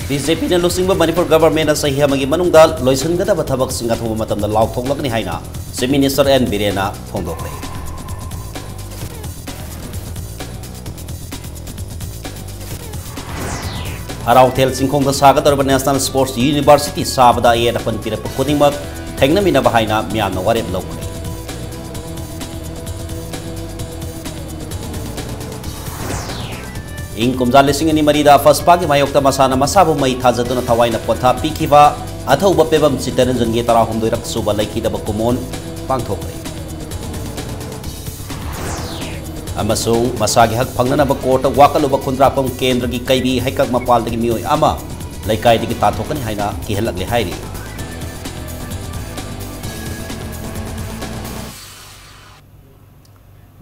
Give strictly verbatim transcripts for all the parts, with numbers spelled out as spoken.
B J ꯄꯤꯅ ꯂꯨꯆꯤꯡꯕ ꯃꯅꯤꯄꯨꯔ ꯒꯚꯔꯟꯃꯦꯟꯠꯅ ꯆꯍꯤ ꯑꯃꯒꯤ ꯃꯅꯨꯡꯗ ꯂꯣꯏꯁꯤꯟꯒꯗꯕ ꯊꯕꯛꯁꯤꯡ ꯑꯊꯨꯕ ꯃꯇꯝꯗ ꯂꯥꯎꯊꯣꯛꯂꯒꯅꯤ ꯍꯥꯏꯅ ꯆꯤꯐ ꯃꯤꯅꯤꯁꯇꯔ ꯑꯦꯟ ꯕꯤꯔꯦꯟꯅ ꯐꯣꯡꯗꯣꯛꯂꯦ꯫ ꯍꯔꯥꯎꯊꯦꯜ ꯆꯤꯡꯈꯣꯡꯗ ꯁꯥꯒꯗꯧꯔꯤꯕ ꯅꯦꯁꯅꯦꯜ ꯁ꯭ꯄꯣꯔꯠꯁ ꯌꯨꯅꯤꯚꯔꯁꯤꯇꯤ ꯁꯥꯕꯗ ꯑꯌꯦꯠ ꯑꯄꯟ ꯄꯤꯔꯛꯄ ꯈꯨꯗꯤꯡꯃꯛ ꯊꯦꯡꯅꯃꯤꯟꯅꯕ ꯍꯥꯏꯅ ꯃꯤꯌꯥꯝꯅ ꯋꯥꯔꯦꯞ ꯂꯧꯈ꯭ꯔꯦ꯫ ꯏꯪ ꯀꯨꯝꯖꯥ ꯂꯤꯁꯤꯡ ꯑꯅꯤ ꯃꯔꯤꯗ ꯑꯐꯁꯄꯥꯒꯤ ꯃꯥꯌꯣꯛꯇ ꯃꯁꯥꯅ ꯃꯁꯥꯕꯨ ꯃꯩ ꯊꯥꯖꯗꯨꯅ ꯊꯋꯥꯏꯅ ꯄꯣꯟꯊꯥ ꯄꯤꯈꯤꯕ ꯑꯊꯧꯕ ꯄꯦꯕꯝ ꯆꯤꯠꯇꯔꯟꯖꯟꯒꯤ ꯇꯔꯥꯍꯨꯝꯗꯣꯏꯔꯛ ꯁꯨꯕ ꯂꯩꯈꯤꯗꯕ ꯀꯨꯝꯑꯣꯟ ꯄꯥꯡꯊꯣꯛꯈ꯭ꯔꯦ꯫ ꯑꯃꯁꯨꯡ ꯃꯁꯥꯒꯤ ꯍꯛ ꯐꯪꯅꯅꯕ ꯀꯣꯔꯠꯇ ꯋꯥꯀꯠꯂꯨꯕ ꯈꯨꯟꯗ꯭ꯔꯥꯛꯄꯝ ꯀꯦꯟꯗ꯭ꯔꯒꯤ ꯀꯩꯕꯤ ꯍꯩꯀꯛ ꯃꯄꯥꯜꯗꯒꯤ ꯃꯤꯑꯣꯏ ꯑꯃ ꯂꯩꯀꯥꯏꯗꯒꯤ ꯇꯥꯟꯊꯣꯛꯀꯅꯤ ꯍꯥꯏꯅ ꯀꯤꯍꯜꯂꯛꯂꯦ ꯍꯥꯏꯔꯤ꯫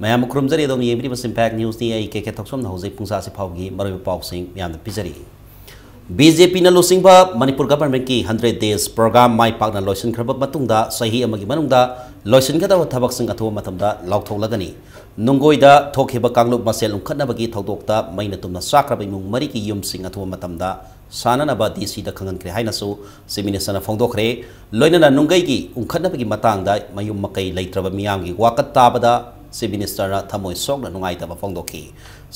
ꯃꯌꯥꯝꯕꯨ ꯈꯨꯔꯨꯝꯖꯔꯤ꯫ ꯑꯗꯣꯝ ꯌꯦꯡꯕꯤꯔꯤꯕꯁꯤ ꯏꯝꯄꯦꯛ ꯅ꯭ꯌꯨꯁꯅꯤ꯫ ꯑꯩ ꯀꯦ ꯀꯦ ꯊꯣꯛꯆꯣꯝꯅ ꯍꯧꯖꯤꯛ ꯄꯨꯡ ꯆꯥꯁꯤ ꯐꯥꯎꯕꯒꯤ ꯃꯔꯨꯑꯣꯏꯕ ꯄꯥꯎꯁꯤꯡ ꯃꯌꯥꯝꯗ ꯄꯤꯖꯔꯤ꯫ ꯕꯤ ꯖꯦ ꯄꯤꯅ ꯂꯨꯆꯤꯡꯕ ꯃꯅꯤꯄꯨꯔ ꯒꯚꯔꯟꯃꯦꯟꯠꯀꯤ ꯍꯟꯗ꯭ꯔꯦꯠ ꯗꯦꯖ ꯄ꯭ꯔꯣꯒ꯭ꯔꯥꯝ ꯃꯥꯏ ꯄꯥꯛꯅ ꯂꯣꯏꯁꯤꯟꯈ꯭ꯔꯕ ꯃꯇꯨꯡꯗ ꯆꯍꯤ ꯑꯃꯒꯤ ꯃꯅꯨꯡꯗ ꯂꯣꯏꯁꯤꯟꯒꯗꯕ ꯊꯕꯛꯁꯤꯡ ꯑꯊꯨꯕ ꯃꯇꯝꯗ ꯂꯥꯎꯊꯣꯛꯂꯒꯅꯤ꯫ ꯅꯨꯡꯒꯣꯏꯗ ꯊꯣꯛꯈꯤꯕ ꯀꯥꯡꯂꯨꯞ ꯃꯁꯦꯜ ꯎꯪꯈꯠꯅꯕꯒꯤ ꯊꯧꯗꯣꯛꯇ ꯃꯩꯅ ꯇꯨꯝꯅ ꯆꯥꯛꯈ꯭ꯔꯕ ꯏꯃꯨꯡ ꯃꯔꯤꯒꯤ ꯌꯨꯝꯁꯤꯡ ꯑꯊꯨꯕ ꯃꯇꯝꯗ ꯁꯥꯅꯅꯕ ꯗꯤ ꯁꯤꯗ ꯈꯪꯍꯟꯈ꯭ꯔꯦ ꯍꯥꯏꯅꯁꯨ ꯆꯤꯐ ꯃꯤꯅꯤꯁꯇꯔꯅ ꯐꯣꯡꯗꯣꯛꯈ꯭ꯔꯦ꯫ ꯂꯣꯏꯅꯅ ꯅꯨꯡꯒꯩꯒꯤ ꯎꯪꯈꯠꯅꯕꯒꯤ ꯃꯇꯥꯡꯗ ꯃꯌꯨꯝ ꯃꯀꯩ ꯂꯩꯇ꯭ꯔꯕ ꯃꯤꯌꯥꯝꯒꯤ ꯋꯥꯀꯠ ꯇꯥꯕꯗ ꯆꯤꯐ ꯃꯤꯅꯤꯁꯇꯔꯅ ꯊꯃꯣꯏ ꯁꯣꯛꯅ ꯅꯨꯡꯉꯥꯏꯇꯕ ꯐꯣꯡꯗꯣꯛꯈꯤ꯫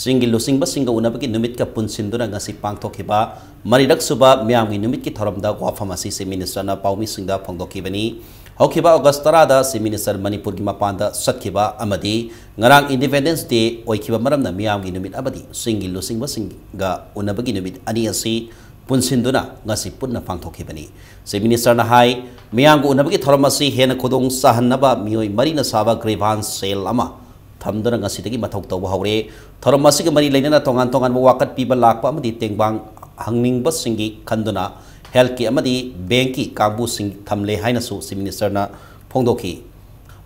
ꯆꯤꯡꯒꯤ ꯂꯨꯆꯤꯡꯕꯁꯤꯡꯒ ꯎꯅꯕꯒꯤ ꯅꯨꯃꯤꯠꯀ ꯄꯨꯟꯁꯤꯟꯗꯨꯅ ꯉꯁꯤ ꯄꯥꯡꯊꯣꯛꯈꯤꯕ ꯃꯔꯤꯔꯛꯁꯨꯕ ꯃꯤꯌꯥꯝꯒꯤ ꯅꯨꯃꯤꯠꯀꯤ ꯊꯧꯔꯝꯗ ꯋꯥꯐꯝ ꯑꯁꯤ ꯆꯤꯐ ꯃꯤꯅꯤꯁꯇꯔꯅ ꯄꯥꯎꯃꯤꯁꯤꯡꯗ ꯐꯣꯡꯗꯣꯛꯈꯤꯕꯅꯤ꯫ ꯍꯧꯈꯤꯕ ꯑꯣꯒꯁ ꯇꯔꯥꯗ ꯆꯤꯐ ꯃꯤꯅꯤꯁꯇꯔ ꯃꯅꯤꯄꯨꯔꯒꯤ ꯃꯄꯥꯟꯗ ꯆꯠꯈꯤꯕ ꯑꯃꯗꯤ ꯉꯔꯥꯡ ꯏꯟꯗꯤꯄꯦꯟꯗꯦꯟꯁ ꯗꯦ ꯑꯣꯏꯈꯤꯕ ꯃꯔꯝꯅ ꯃꯤꯌꯥꯝꯒꯤ ꯅꯨꯃꯤꯠ ꯑꯃꯗꯤ ꯆꯤꯡꯒꯤ ꯂꯨꯆꯤꯡꯕꯁꯤꯡꯒ ꯎꯅꯕꯒꯤ ꯅꯨꯃꯤꯠ ꯑꯅꯤ ꯑꯁꯤ ꯄꯨꯟꯁꯤꯟꯗꯨꯅ ꯉꯁꯤ ꯄꯨꯟꯅ ꯄꯥꯡꯊꯣꯛꯈꯤꯕꯅꯤ꯫ ꯆꯤꯐ ꯃꯤꯅꯤꯁꯇꯔꯅ ꯍꯥꯏ, ꯃꯤꯌꯥꯝꯒ ꯎꯅꯕꯒꯤ ꯊꯧꯔꯝ ꯑꯁꯤ ꯍꯦꯟꯅ ꯈꯨꯗꯣꯡ ꯆꯥꯍꯟꯅꯕ ꯃꯤꯑꯣꯏ ꯃꯔꯤꯅ ꯁꯥꯕ ꯒ꯭ꯔꯤꯚꯥꯟꯁ ꯁꯦꯜ ꯑꯃ ꯊꯝꯗꯨꯅ ꯉꯁꯤꯗꯒꯤ ꯃꯊꯧ ꯇꯧꯕ ꯍꯧꯔꯦ꯫ ꯊꯧꯔꯝ ꯑꯁꯤꯒ ꯃꯔꯤ ꯂꯩꯅꯅ ꯇꯣꯉꯥꯟ ꯇꯣꯉꯥꯟꯕ ꯋꯥꯀꯠ ꯄꯤꯕ ꯂꯥꯛꯄ ꯑꯃꯗꯤ ꯇꯦꯡꯕꯥꯡ ꯍꯪꯅꯤꯡꯕꯁꯤꯡꯒꯤ ꯈꯟꯗꯨꯅ ꯍꯦꯜꯊꯀꯤ ꯑꯃꯗꯤ ꯕꯦꯡꯀꯤ ꯀꯥꯡꯕꯨꯁꯤꯡ ꯊꯝꯂꯦ ꯍꯥꯏꯅꯁꯨ ꯆꯤꯐ ꯃꯤꯅꯤꯁꯇꯔꯅ ꯐꯣꯡꯗꯣꯛꯈꯤ꯫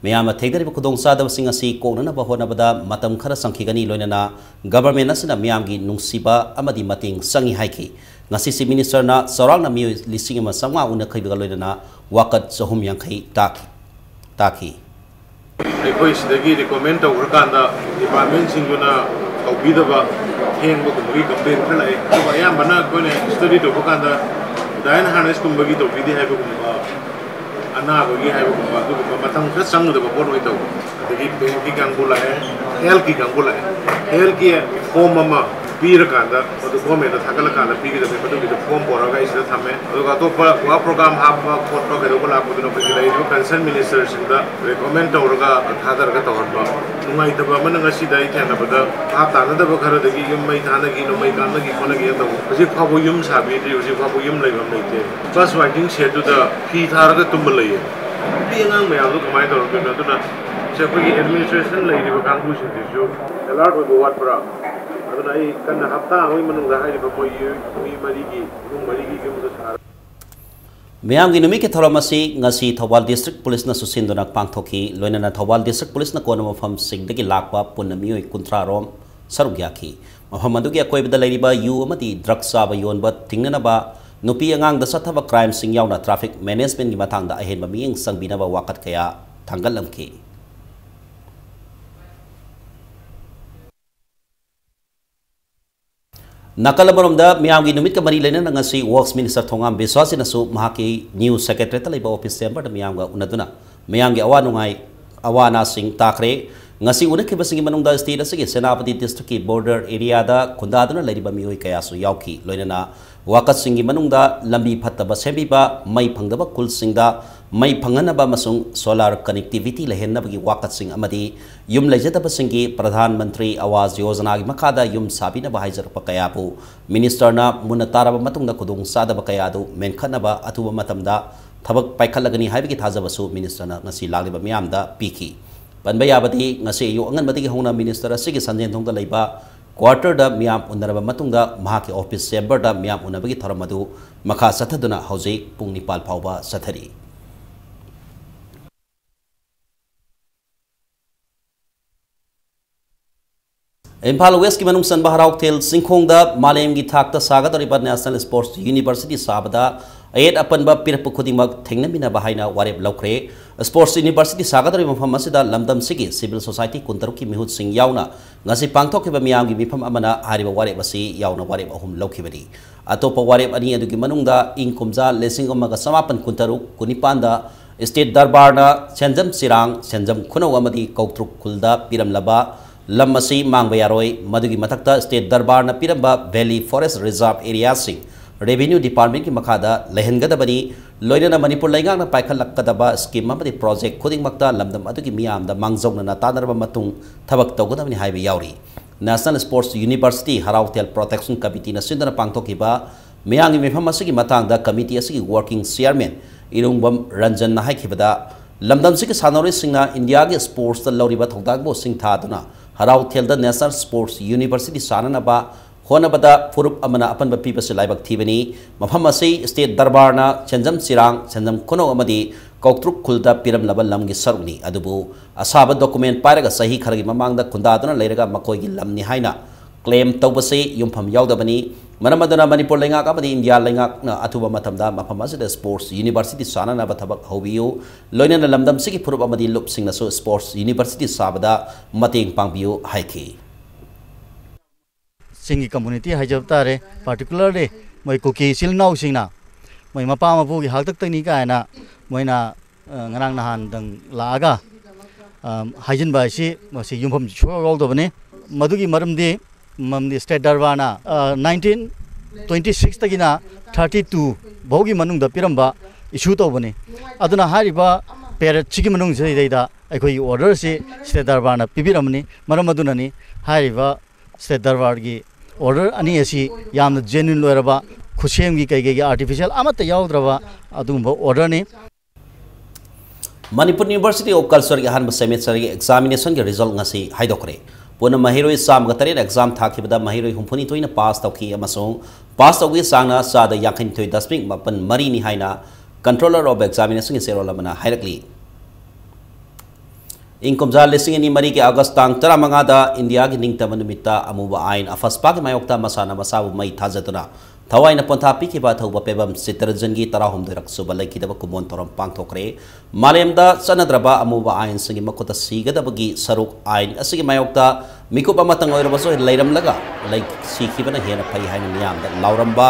ꯃꯤꯌꯥꯝꯅ ꯊꯦꯡꯅꯔꯤꯕ ꯈꯨꯗꯣꯡꯆꯥꯗꯕꯁꯤꯡ ꯑꯁꯤ ꯀꯣꯛꯅꯅꯕ ꯍꯣꯠꯅꯕꯗ ꯃꯇꯝ ꯈꯔ ꯆꯪꯈꯤꯒꯅꯤ, ꯂꯣꯏꯅꯅ ꯒꯚꯔꯟꯃꯦꯟꯠ ꯑꯁꯤꯅ ꯃꯤꯌꯥꯝꯒꯤ ꯅꯨꯡꯁꯤꯕ ꯑꯃꯗꯤ ꯃꯇꯦꯡ ꯆꯪꯏ ꯍꯥꯏꯈꯤ꯫ ꯉꯁꯤ ꯆꯤꯐ ꯃꯤꯅꯤꯁꯇꯔꯅ ꯆꯥꯎꯔꯥꯛꯅ ꯃꯤꯑꯣꯏ ꯂꯤꯁꯤꯡ ꯑꯃ ꯆꯥꯝꯃꯉꯥ ꯎꯅꯈꯤꯕꯒ ꯂꯣꯏꯅꯅ ꯋꯥꯀꯠ ꯆꯍꯨꯝ ꯌꯥꯡꯈꯩ ꯇꯥꯈꯤ, ꯇꯥꯈꯤ꯫ ꯑꯩꯈꯣꯏ ꯁꯤꯗꯒꯤ ꯔꯤꯀꯃꯦꯟ ꯇꯧꯈ꯭ꯔꯀꯥꯟꯗ ꯗꯤꯄꯥꯔꯠꯃꯦꯟꯁꯤꯡꯗꯨꯅ ꯇꯧꯕꯤꯗꯕ, ꯊꯦꯡꯕꯒꯨꯝꯕꯒꯤ complaint ꯈꯔ ꯂꯥꯛꯑꯦ꯫ ꯑꯗꯨꯒ ꯑꯌꯥꯝꯕꯅ ꯑꯩꯈꯣꯏꯅ study ꯇꯧꯕ ꯀꯥꯟꯗ dial and harness ꯀꯨꯝꯕꯒꯤ ꯇꯧꯕꯤꯗꯦ ꯍꯥꯏꯕꯒꯨꯝꯕ, ꯑꯅꯥꯕꯒꯤ ꯍꯥꯏꯕꯒꯨꯝꯕ, ꯑꯗꯨꯒꯨꯝꯕ ꯃꯇꯝ ꯈꯔ ꯆꯪꯒꯗꯕ ꯄꯣꯠ ꯑꯣꯏꯅ ꯇꯧꯕ꯫ ꯑꯗꯒꯤ bankꯀꯤ ꯀꯥꯡꯕꯨ ꯂꯥꯛꯑꯦ, healthꯀꯤ ꯀꯥꯡꯕꯨ ꯂꯥꯛꯑꯦ꯫ Healthꯀꯤ form ꯑꯃ ꯄꯤꯔꯀꯥꯟꯗ, ꯃꯗꯨ governmentꯇ ꯊꯥꯒꯠꯂꯀꯥꯟꯗ ꯄꯤꯒꯗꯕꯅꯤ, ꯃꯗꯨꯒꯤꯗꯣ form ꯄꯣꯔꯛꯑꯒ ꯑꯩ ꯁꯤꯗ ꯊꯝꯃꯦ꯫ ꯑꯗꯨꯒ ꯑꯇꯣꯞꯄ work program ꯍꯥꯞꯄ ꯈꯣꯠꯄ ꯀꯩꯗꯧꯕ ꯂꯥꯛꯄꯗꯨꯅ ꯑꯩꯈꯣꯏꯒꯤ ꯂꯩꯔꯤꯕ concern ministerꯁꯤꯡꯗ recommend ꯇꯧꯔꯒ ꯊꯥꯗꯔꯒ ꯇꯧꯍꯟꯕ꯫ ꯅꯨꯡꯉꯥꯏꯇꯕ ꯑꯃꯅ, ꯉꯁꯤꯗ ꯑꯩ ꯊꯦꯡꯅꯕꯗ ꯚꯥꯞ ꯇꯥꯅꯗꯕ ꯈꯔꯗꯒꯤ ꯌꯨꯝ ꯃꯩ ꯊꯥꯅꯈꯤ, ꯅꯣꯡꯃꯩ ꯀꯥꯞꯅꯈꯤ, ꯈꯣꯠꯅꯈꯤ ꯇꯧꯕ꯫ ꯍꯧꯖꯤꯛ ꯐꯥꯎꯕ ꯌꯨꯝ ꯁꯥꯕꯤꯗ꯭ꯔꯤ, ꯍꯧꯖꯤꯛ ꯐꯥꯎꯕ ꯌꯨꯝ ꯂꯩꯐꯝ ꯂꯩꯇꯦ꯫ Bus waiting shedꯗꯨꯗ ꯐꯤ ꯊꯥꯔꯒ ꯇꯨꯝꯕ ꯂꯩꯌꯦ꯫ ꯅꯨꯄꯤ ꯑꯉꯥꯡ ꯃꯌꯥꯝꯗꯣ ꯀꯃꯥꯏꯅ ꯇꯧꯔꯛꯇꯣꯏꯅꯣ? ꯑꯗꯨꯅ ꯁꯦ, ꯑꯩꯈꯣꯏꯒꯤ administration ꯂꯩꯔꯤꯕ ꯀꯥꯡꯕꯨꯁꯤꯡꯁꯤꯁꯨ alert ꯑꯣꯏꯕ ꯋꯥꯠꯄ꯭ꯔꯥ? ꯑꯗꯨꯅ ꯑꯩ ꯀꯟꯅ ꯍꯞꯇꯥ ꯑꯃꯒꯤ ꯃꯅꯨꯡꯗ ꯍꯥꯏꯔꯤꯕ ꯃꯣꯏ ꯌꯨ-, ꯃꯤ ꯃꯔꯤꯒꯤ, ꯏꯃꯨꯡ ꯃꯔꯤꯒꯤ ꯌꯨꯝꯗꯣ ꯁꯥꯔ ꯃꯤꯌꯥꯝꯒꯤ ꯅꯨꯃꯤꯠꯀꯤ ꯊꯧꯔꯝ ꯑꯁꯤ ꯉꯁꯤ ꯊꯧꯕꯥꯜ District Policeꯅꯁꯨ ꯁꯤꯟꯗꯨꯅ ꯄꯥꯡꯊꯣꯛꯈꯤ꯫ ꯂꯣꯏꯅꯅ ꯊꯧꯕꯥꯜ District Policeꯅ ꯀꯣꯟꯕ ꯃꯐꯝꯁꯤꯡꯗꯒꯤ ꯂꯥꯛꯄ ꯄꯨꯟꯅ ꯃꯤꯑꯣꯏ ꯀꯨꯟꯊ꯭ꯔꯥ ꯔꯣꯝ ꯁꯔꯨꯛ ꯌꯥꯈꯤ꯫ ꯃꯐꯝ ꯑꯗꯨꯒꯤ ꯑꯀꯣꯏꯕꯗ ꯂꯩꯔꯤꯕ ꯌꯨ ꯑꯃꯗꯤ drug ꯆꯥꯕ ꯌꯣꯟꯕ ꯊꯤꯡꯅꯅꯕ, ꯅꯨꯄꯤ ꯑꯉꯥꯡꯗ ꯆꯠꯊꯕ crimeꯁꯤꯡ ꯌꯥꯎꯅ traffic managementꯀꯤ ꯃꯇꯥꯡꯗ ꯑꯍꯦꯟꯕ ꯃꯤꯠꯌꯦꯡ ꯆꯪꯕꯤꯅꯕ ꯋꯥꯀꯠ ꯀꯌꯥ ꯊꯥꯡꯒꯠꯂꯝꯈꯤ꯫ ꯅꯥꯀꯜ ꯑꯃꯔꯣꯝꯗ, ꯃꯤꯌꯥꯝꯒꯤ ꯅꯨꯃꯤꯠꯀ ꯃꯔꯤ ꯂꯩꯅꯅ ꯉꯁꯤ Works Minister ꯊꯣꯉꯥꯝ ꯕꯤꯁ꯭ꯋꯥꯁꯤꯅꯁꯨ ꯃꯍꯥꯛꯀꯤ new Secretariatꯇ ꯂꯩꯕ office chamberꯗ ꯃꯤꯌꯥꯝꯒ ꯎꯅꯗꯨꯅ ꯃꯤꯌꯥꯝꯒꯤ ꯑꯋꯥ ꯅꯨꯡꯉꯥꯏ, ꯑꯋꯥ ꯑꯅꯥꯁꯤꯡ ꯇꯥꯈ꯭ꯔꯦ꯫ ꯉꯁꯤ ꯎꯅꯈꯤꯕꯁꯤꯡꯒꯤ ꯃꯅꯨꯡꯗ state ꯑꯁꯤꯒꯤ ꯁꯦꯅꯥꯄꯇꯤ districtꯀꯤ border areaꯗ ꯈꯨꯟꯗꯥꯗꯨꯅ ꯂꯩꯔꯤꯕ ꯃꯤꯑꯣꯏ ꯀꯌꯥꯁꯨ ꯌꯥꯎꯈꯤ꯫ ꯂꯣꯏꯅꯅ ꯋꯥꯀꯠꯁꯤꯡꯒꯤ ꯃꯅꯨꯡꯗ ꯂꯝꯕꯤ ꯐꯠꯇꯕ ꯁꯦꯝꯕꯤꯕ, ꯃꯩ ꯐꯪꯗꯕ ꯈꯨꯜꯁꯤꯡꯗ ꯃꯩ ꯐꯪꯍꯟꯅꯕ ꯑꯃꯁꯨꯡ solar connectivity ꯂꯩꯍꯟꯅꯕꯒꯤ ꯋꯥꯀꯠꯁꯤꯡ ꯑꯃꯗꯤ ꯌꯨꯝ ꯂꯩꯖꯗꯕꯁꯤꯡꯒꯤ ꯄ꯭ꯔꯙꯥꯟ ꯃꯟꯇ꯭ꯔꯤ ꯑꯋꯥꯁ ꯌꯣꯖꯅꯥꯒꯤ ꯃꯈꯥꯗ ꯌꯨꯝ ꯁꯥꯕꯤꯅꯕ ꯍꯥꯏꯖꯔꯛꯄ ꯀꯌꯥꯕꯨ ministerꯅ ꯃꯨꯟꯅ ꯇꯥꯔꯕ ꯃꯇꯨꯡꯗ ꯈꯨꯗꯣꯡꯆꯥꯗꯕ ꯀꯌꯥ ꯑꯗꯨ ꯃꯦꯟꯈꯠꯅꯕ ꯑꯊꯨꯕ ꯃꯇꯝꯗ ꯊꯕꯛ ꯄꯥꯏꯈꯠꯂꯒꯅꯤ ꯍꯥꯏꯕꯒꯤ ꯊꯥꯖꯕꯁꯨ ministerꯅ ꯉꯁꯤ ꯂꯥꯛꯂꯤꯕ ꯃꯤꯌꯥꯝꯗ ꯄꯤꯈꯤ꯫ ꯄꯟꯕ ꯌꯥꯕꯗꯤ, ꯉꯁꯤ ꯑꯌꯨꯛ ꯑꯉꯟꯕꯗꯒꯤ ꯍꯧꯅ minister ꯑꯁꯤꯒꯤ ꯁꯟꯖꯦꯟꯊꯣꯡꯗ ꯂꯩꯕ quarterꯗ ꯃꯤꯌꯥꯝ ꯎꯅꯔꯕ ꯃꯇꯨꯡꯗ ꯃꯍꯥꯛꯀꯤ office chamberꯗ ꯃꯤꯌꯥꯝ ꯎꯅꯕꯒꯤ ꯊꯧꯔꯝ ꯑꯗꯨ ꯃꯈꯥ ꯆꯠꯊꯗꯨꯅ ꯍꯧꯖꯤꯛ ꯄꯨꯡ ꯅꯤꯄꯥꯜ ꯐꯥꯎꯕ ꯆꯠꯊꯔꯤ꯫ ꯏꯝꯐꯥꯜ Westꯀꯤ ꯃꯅꯨꯡ ꯆꯟꯕ ꯍꯔꯥꯎꯊꯦꯜ ꯆꯤꯡꯈꯣꯡꯗ ꯃꯥꯂꯦꯝꯒꯤ ꯊꯥꯛꯇ ꯁꯥꯒꯗꯧꯔꯤꯕ National Sports University ꯁꯥꯕꯗ ꯑꯌꯦꯠ ꯑꯄꯟꯕ ꯄꯤꯔꯛꯄ ꯈꯨꯗꯤꯡꯃꯛ ꯊꯦꯡꯅꯃꯤꯟꯅꯕ ꯍꯥꯏꯅ ꯋꯥꯔꯦꯞ ꯂꯧꯈ꯭ꯔꯦ꯫ Sports University ꯁꯥꯒꯗꯧꯔꯤꯕ ꯃꯐꯝ ꯑꯁꯤꯗ ꯂꯝꯗꯝꯁꯤꯒꯤ civil society ꯀꯨꯟꯇꯔꯨꯛꯀꯤ ꯃꯤꯍꯨꯠꯁꯤꯡ ꯌꯥꯎꯅ ꯉꯁꯤ ꯄꯥꯡꯊꯣꯛꯈꯤꯕ ꯃꯤꯌꯥꯝꯒꯤ ꯃꯤꯐꯝ ꯑꯃꯅ ꯍꯥꯏꯔꯤꯕ ꯋꯥꯔꯦꯞ ꯑꯁꯤ ꯌꯥꯎꯅ ꯋꯥꯔꯦꯞ ꯑꯍꯨꯝ ꯂꯧꯈꯤꯕꯅꯤ꯫ ꯑꯇꯣꯞꯄ ꯋꯥꯔꯦꯞ ꯑꯅꯤ ꯑꯗꯨꯒꯤ ꯃꯅꯨꯡꯗ ꯏꯪ ꯀꯨꯝꯖꯥ ꯂꯤꯁꯤꯡ ꯑꯃꯒ ꯆꯃꯥꯄꯟ ꯀꯨꯟꯇꯔꯨꯛ ꯀꯨꯟꯅꯤꯄꯥꯟꯗ state ꯗꯔꯕꯥꯔꯅ ꯁꯦꯟꯖꯝ ꯆꯤꯔꯥꯡ, ꯁꯦꯟꯖꯝ ꯈꯨꯅꯧ ꯑꯃꯗꯤ ꯀꯧꯇ꯭ꯔꯨꯛ ꯈꯨꯜꯗ ꯄꯤꯔꯝꯂꯕ ꯂꯝ ꯑꯁꯤ ꯃꯥꯡꯕ ꯌꯥꯔꯣꯏ꯫ ꯃꯗꯨꯒꯤ ꯃꯊꯛꯇ state ꯗꯔꯕꯥꯔꯅ ꯄꯤꯔꯝꯕ valley forest reserve areaꯁꯤꯡ revenue departmentꯀꯤ ꯃꯈꯥꯗ ꯂꯩꯍꯟꯒꯗꯕꯅꯤ꯫ ꯂꯣꯏꯅꯅ ꯃꯅꯤꯄꯨꯔ ꯂꯩꯉꯥꯛꯅ ꯄꯥꯏꯈꯠꯂꯛꯀꯗꯕ scheme ꯑꯃꯗꯤ project ꯈꯨꯗꯤꯡꯃꯛꯇ ꯂꯝꯗꯝ ꯑꯗꯨꯒꯤ ꯃꯤꯌꯥꯝꯗ ꯃꯥꯡꯖꯧꯅꯅ ꯇꯥꯟꯅꯔꯕ ꯃꯇꯨꯡ ꯊꯕꯛ ꯇꯧꯒꯗꯕꯅꯤ ꯍꯥꯏꯕ ꯌꯥꯎꯔꯤ꯫ National Sports University ꯍꯔꯥꯎꯊꯦꯜ Protection Committeeꯅ ꯁꯤꯟꯗꯨꯅ ꯄꯥꯡꯊꯣꯛꯈꯤꯕ ꯃꯤꯌꯥꯝꯒꯤ ꯃꯤꯐꯝ ꯑꯁꯤꯒꯤ ꯃꯇꯥꯡꯗ committee ꯑꯁꯤꯒꯤ working chairman ꯏꯔꯨꯡꯕꯝ ꯔꯟꯖꯟꯅ ꯍꯥꯏꯈꯤꯕꯗ, ꯂꯝꯗꯝꯁꯤꯒꯤ ꯁꯥꯟꯅꯔꯣꯏꯁꯤꯡꯅ ꯏꯟꯗꯤꯌꯥꯒꯤ sportsꯇ ꯂꯧꯔꯤꯕ ꯊꯧꯗꯥꯡꯕꯨ ꯁꯤꯡꯊꯥꯗꯨꯅ ꯍꯔꯥꯎꯊꯦꯜꯗ National Sports University ꯁꯥꯅꯅꯕ ꯍꯣꯠꯅꯕꯗ ꯐꯨꯔꯨꯞ ꯑꯃꯅ ꯑꯄꯟꯕ ꯄꯤꯕꯁꯤ ꯂꯥꯏꯕꯛ ꯊꯤꯕꯅꯤ꯫ ꯃꯐꯝ ꯑꯁꯤ state ꯗꯔꯕꯥꯔꯅ ꯁꯦꯟꯖꯝ ꯆꯤꯔꯥꯡ, ꯁꯦꯟꯖꯝ ꯈꯨꯅꯧ ꯑꯃꯗꯤ ꯀꯧꯇ꯭ꯔꯨꯛ ꯈꯨꯜꯗ ꯄꯤꯔꯝꯂꯕ ꯂꯝꯒꯤ ꯁꯔꯨꯛꯅꯤ꯫ ꯑꯗꯨꯕꯨ ꯑꯁꯥꯕ document ꯄꯥꯏꯔꯒ ꯆꯍꯤ ꯈꯔꯒꯤ ꯃꯃꯥꯡꯗ ꯈꯨꯟꯗꯥꯗꯨꯅ ꯂꯩꯔꯒ ꯃꯈꯣꯏꯒꯤ ꯂꯝꯅꯤ ꯍꯥꯏꯅ claim ꯇꯧꯕꯁꯤ ꯌꯨꯝꯐꯝ ꯌꯥꯎꯗꯕꯅꯤ꯫ ꯃꯔꯝ ꯑꯗꯨꯅ ꯃꯅꯤꯄꯨꯔ ꯂꯩꯉꯥꯛ ꯑꯃꯗꯤ ꯏꯟꯗꯤꯌꯥ ꯂꯩꯉꯥꯛꯅ ꯑꯊꯨꯕ ꯃꯇꯝꯗ ꯃꯐꯝ ꯑꯁꯤꯗ sports university ꯁꯥꯅꯅꯕ ꯊꯕꯛ ꯍꯧꯕꯤꯌꯨ꯫ ꯂꯣꯏꯅꯅ ꯂꯝꯗꯝꯁꯤꯒꯤ ꯐꯨꯔꯨꯞ ꯑꯃꯗꯤ ꯂꯨꯞꯁꯤꯡꯅꯁꯨ sports university ꯁꯥꯕꯗ ꯃꯇꯦꯡ ꯄꯥꯡꯕꯤꯌꯨ ꯍꯥꯏꯈꯤ꯫ ꯆꯤꯡꯒꯤ community ꯍꯥꯏꯖꯕ ꯇꯥꯔꯦ, particularly ꯃꯣꯏ ꯀꯨꯀꯤ ꯏꯆꯤꯜ ꯏꯅꯥꯎꯁꯤꯡꯅ ꯃꯣꯏ ꯃꯄꯥ ꯃꯄꯨꯒꯤ ꯍꯥꯛꯇꯛꯇꯅꯤ ꯀꯥꯏꯅ ꯃꯣꯏꯅ, ꯑ, ꯉꯔꯥꯡ ꯅꯍꯥꯟꯗꯪ ꯂꯥꯛꯑꯒ, ꯑ, ꯍꯥꯏꯖꯤꯟꯕ ꯍꯥꯏꯁꯤ ꯃꯁꯤ ꯌꯨꯝꯐꯝ ꯁꯨꯡꯌꯥꯎ ꯌꯥꯎꯗꯕꯅꯤ꯫ ꯃꯗꯨꯒꯤ ꯃꯔꯝꯗꯤ, ꯃꯔꯝꯗꯤ state ꯗꯔꯕꯥꯔꯅ, ꯑ, nineteen twenty sixꯇꯒꯤꯅ thirty two ꯐꯥꯎꯒꯤ ꯃꯅꯨꯡꯗ ꯄꯤꯔꯝꯕ issue ꯇꯧꯕꯅꯤ꯫ ꯑꯗꯨꯅ ꯍꯥꯏꯔꯤꯕ periodꯁꯤꯒꯤ ꯃꯅꯨꯡꯁꯤꯗꯩꯗ ꯑꯩꯈꯣꯏꯒꯤ orderꯁꯤ state ꯗꯔꯕꯥꯔꯅ ꯄꯤꯕꯤꯔꯝꯕꯅꯤ꯫ ꯃꯔꯝ ꯑꯗꯨꯅꯅꯤ ꯍꯥꯏꯔꯤꯕ state ꯗꯔꯕꯥꯔꯒꯤ order ꯑꯅꯤ ꯑꯁꯤ ꯌꯥꯝꯅ genuine ꯑꯣꯏꯔꯕ, ꯈꯨꯠꯁꯦꯝꯒꯤ ꯀꯩꯀꯩꯒꯤ artificial ꯑꯃꯠꯇ ꯌꯥꯎꯗ꯭ꯔꯕ ꯑꯗꯨꯒꯨꯝꯕ orderꯅꯤ꯫ Manipur University of Cultureꯒꯤ ꯑꯍꯥꯟꯕ semesterꯒꯤ examinationꯒꯤ result ꯉꯁꯤ ꯍꯥꯏꯗꯣꯛꯈ꯭ꯔꯦ꯫ ꯄꯨꯟꯅ ꯃꯍꯩꯔꯣꯏ ꯆꯥꯝꯃꯒ ꯇꯔꯦꯠ exam ꯊꯥꯈꯤꯕꯗ ꯃꯍꯩꯔꯣꯏ ꯍꯨꯝꯐꯨꯅꯤꯊꯣꯏꯅ pass ꯇꯧꯈꯤ ꯑꯃꯁꯨꯡ pass ꯇꯧꯕꯒꯤ ꯆꯥꯡꯅ ꯆꯥꯗ ꯌꯥꯡꯈꯩꯅꯤꯊꯣꯏ ꯗꯁꯃꯤꯛ ꯃꯥꯄꯟ ꯃꯔꯤꯅꯤ ꯍꯥꯏꯅ Controller of Examinationꯒꯤ ꯆꯦꯔꯣꯜ ꯑꯃꯅ ꯍꯥꯏꯔꯛꯂꯤ꯫ ꯏꯪ ꯀꯨꯝꯖꯥ ꯂꯤꯁꯤꯡ ꯑꯅꯤ ꯃꯔꯤꯒꯤ August ꯇꯥꯡ ꯇꯔꯥꯃꯉꯥꯗ ꯏꯟꯗꯤꯌꯥꯒꯤ ꯅꯤꯡꯇꯝꯕ ꯅꯨꯃꯤꯠꯇ ꯑꯃꯨꯕ ꯑꯥꯏꯟ ꯑꯐꯁꯄꯥꯒꯤ ꯃꯥꯌꯣꯛꯇ ꯃꯁꯥꯅ ꯃꯁꯥꯕꯨ ꯃꯩ ꯊꯥꯖꯗꯨꯅ ꯊꯋꯥꯏꯅ ꯄꯣꯟꯊꯥ ꯄꯤꯈꯤꯕ ꯑꯊꯧꯕ ꯄꯦꯕꯝ ꯆꯤꯇꯔꯟꯖꯟꯒꯤ ꯇꯔꯥꯍꯨꯝꯗꯣꯏꯔꯛ ꯁꯨꯕ ꯂꯩꯈꯤꯗꯕ ꯀꯨꯝꯑꯣꯟ ꯊꯧꯔꯝ ꯄꯥꯡꯊꯣꯛꯈ꯭ꯔꯦ꯫ ꯃꯥꯂꯦꯝꯗ ꯆꯠꯅꯗ꯭ꯔꯕ ꯑꯃꯨꯕ ꯑꯥꯏꯟꯁꯤꯡꯒꯤ ꯃꯈꯨꯠꯇ ꯁꯤꯒꯗꯕꯒꯤ ꯁꯔꯨꯛ ꯑꯥꯏꯟ ꯑꯁꯤꯒꯤ ꯃꯥꯌꯣꯛꯇ ꯃꯤꯀꯨꯞ ꯑꯃꯇꯪ ꯑꯣꯏꯔꯕꯁꯨ ꯂꯩꯔꯝꯂꯒ ꯂꯩ-, ꯁꯤꯈꯤꯕꯅ ꯍꯦꯟꯅ ꯐꯩ ꯍꯥꯏꯅ ꯃꯤꯌꯥꯝꯗ ꯂꯥꯎꯔꯝꯕ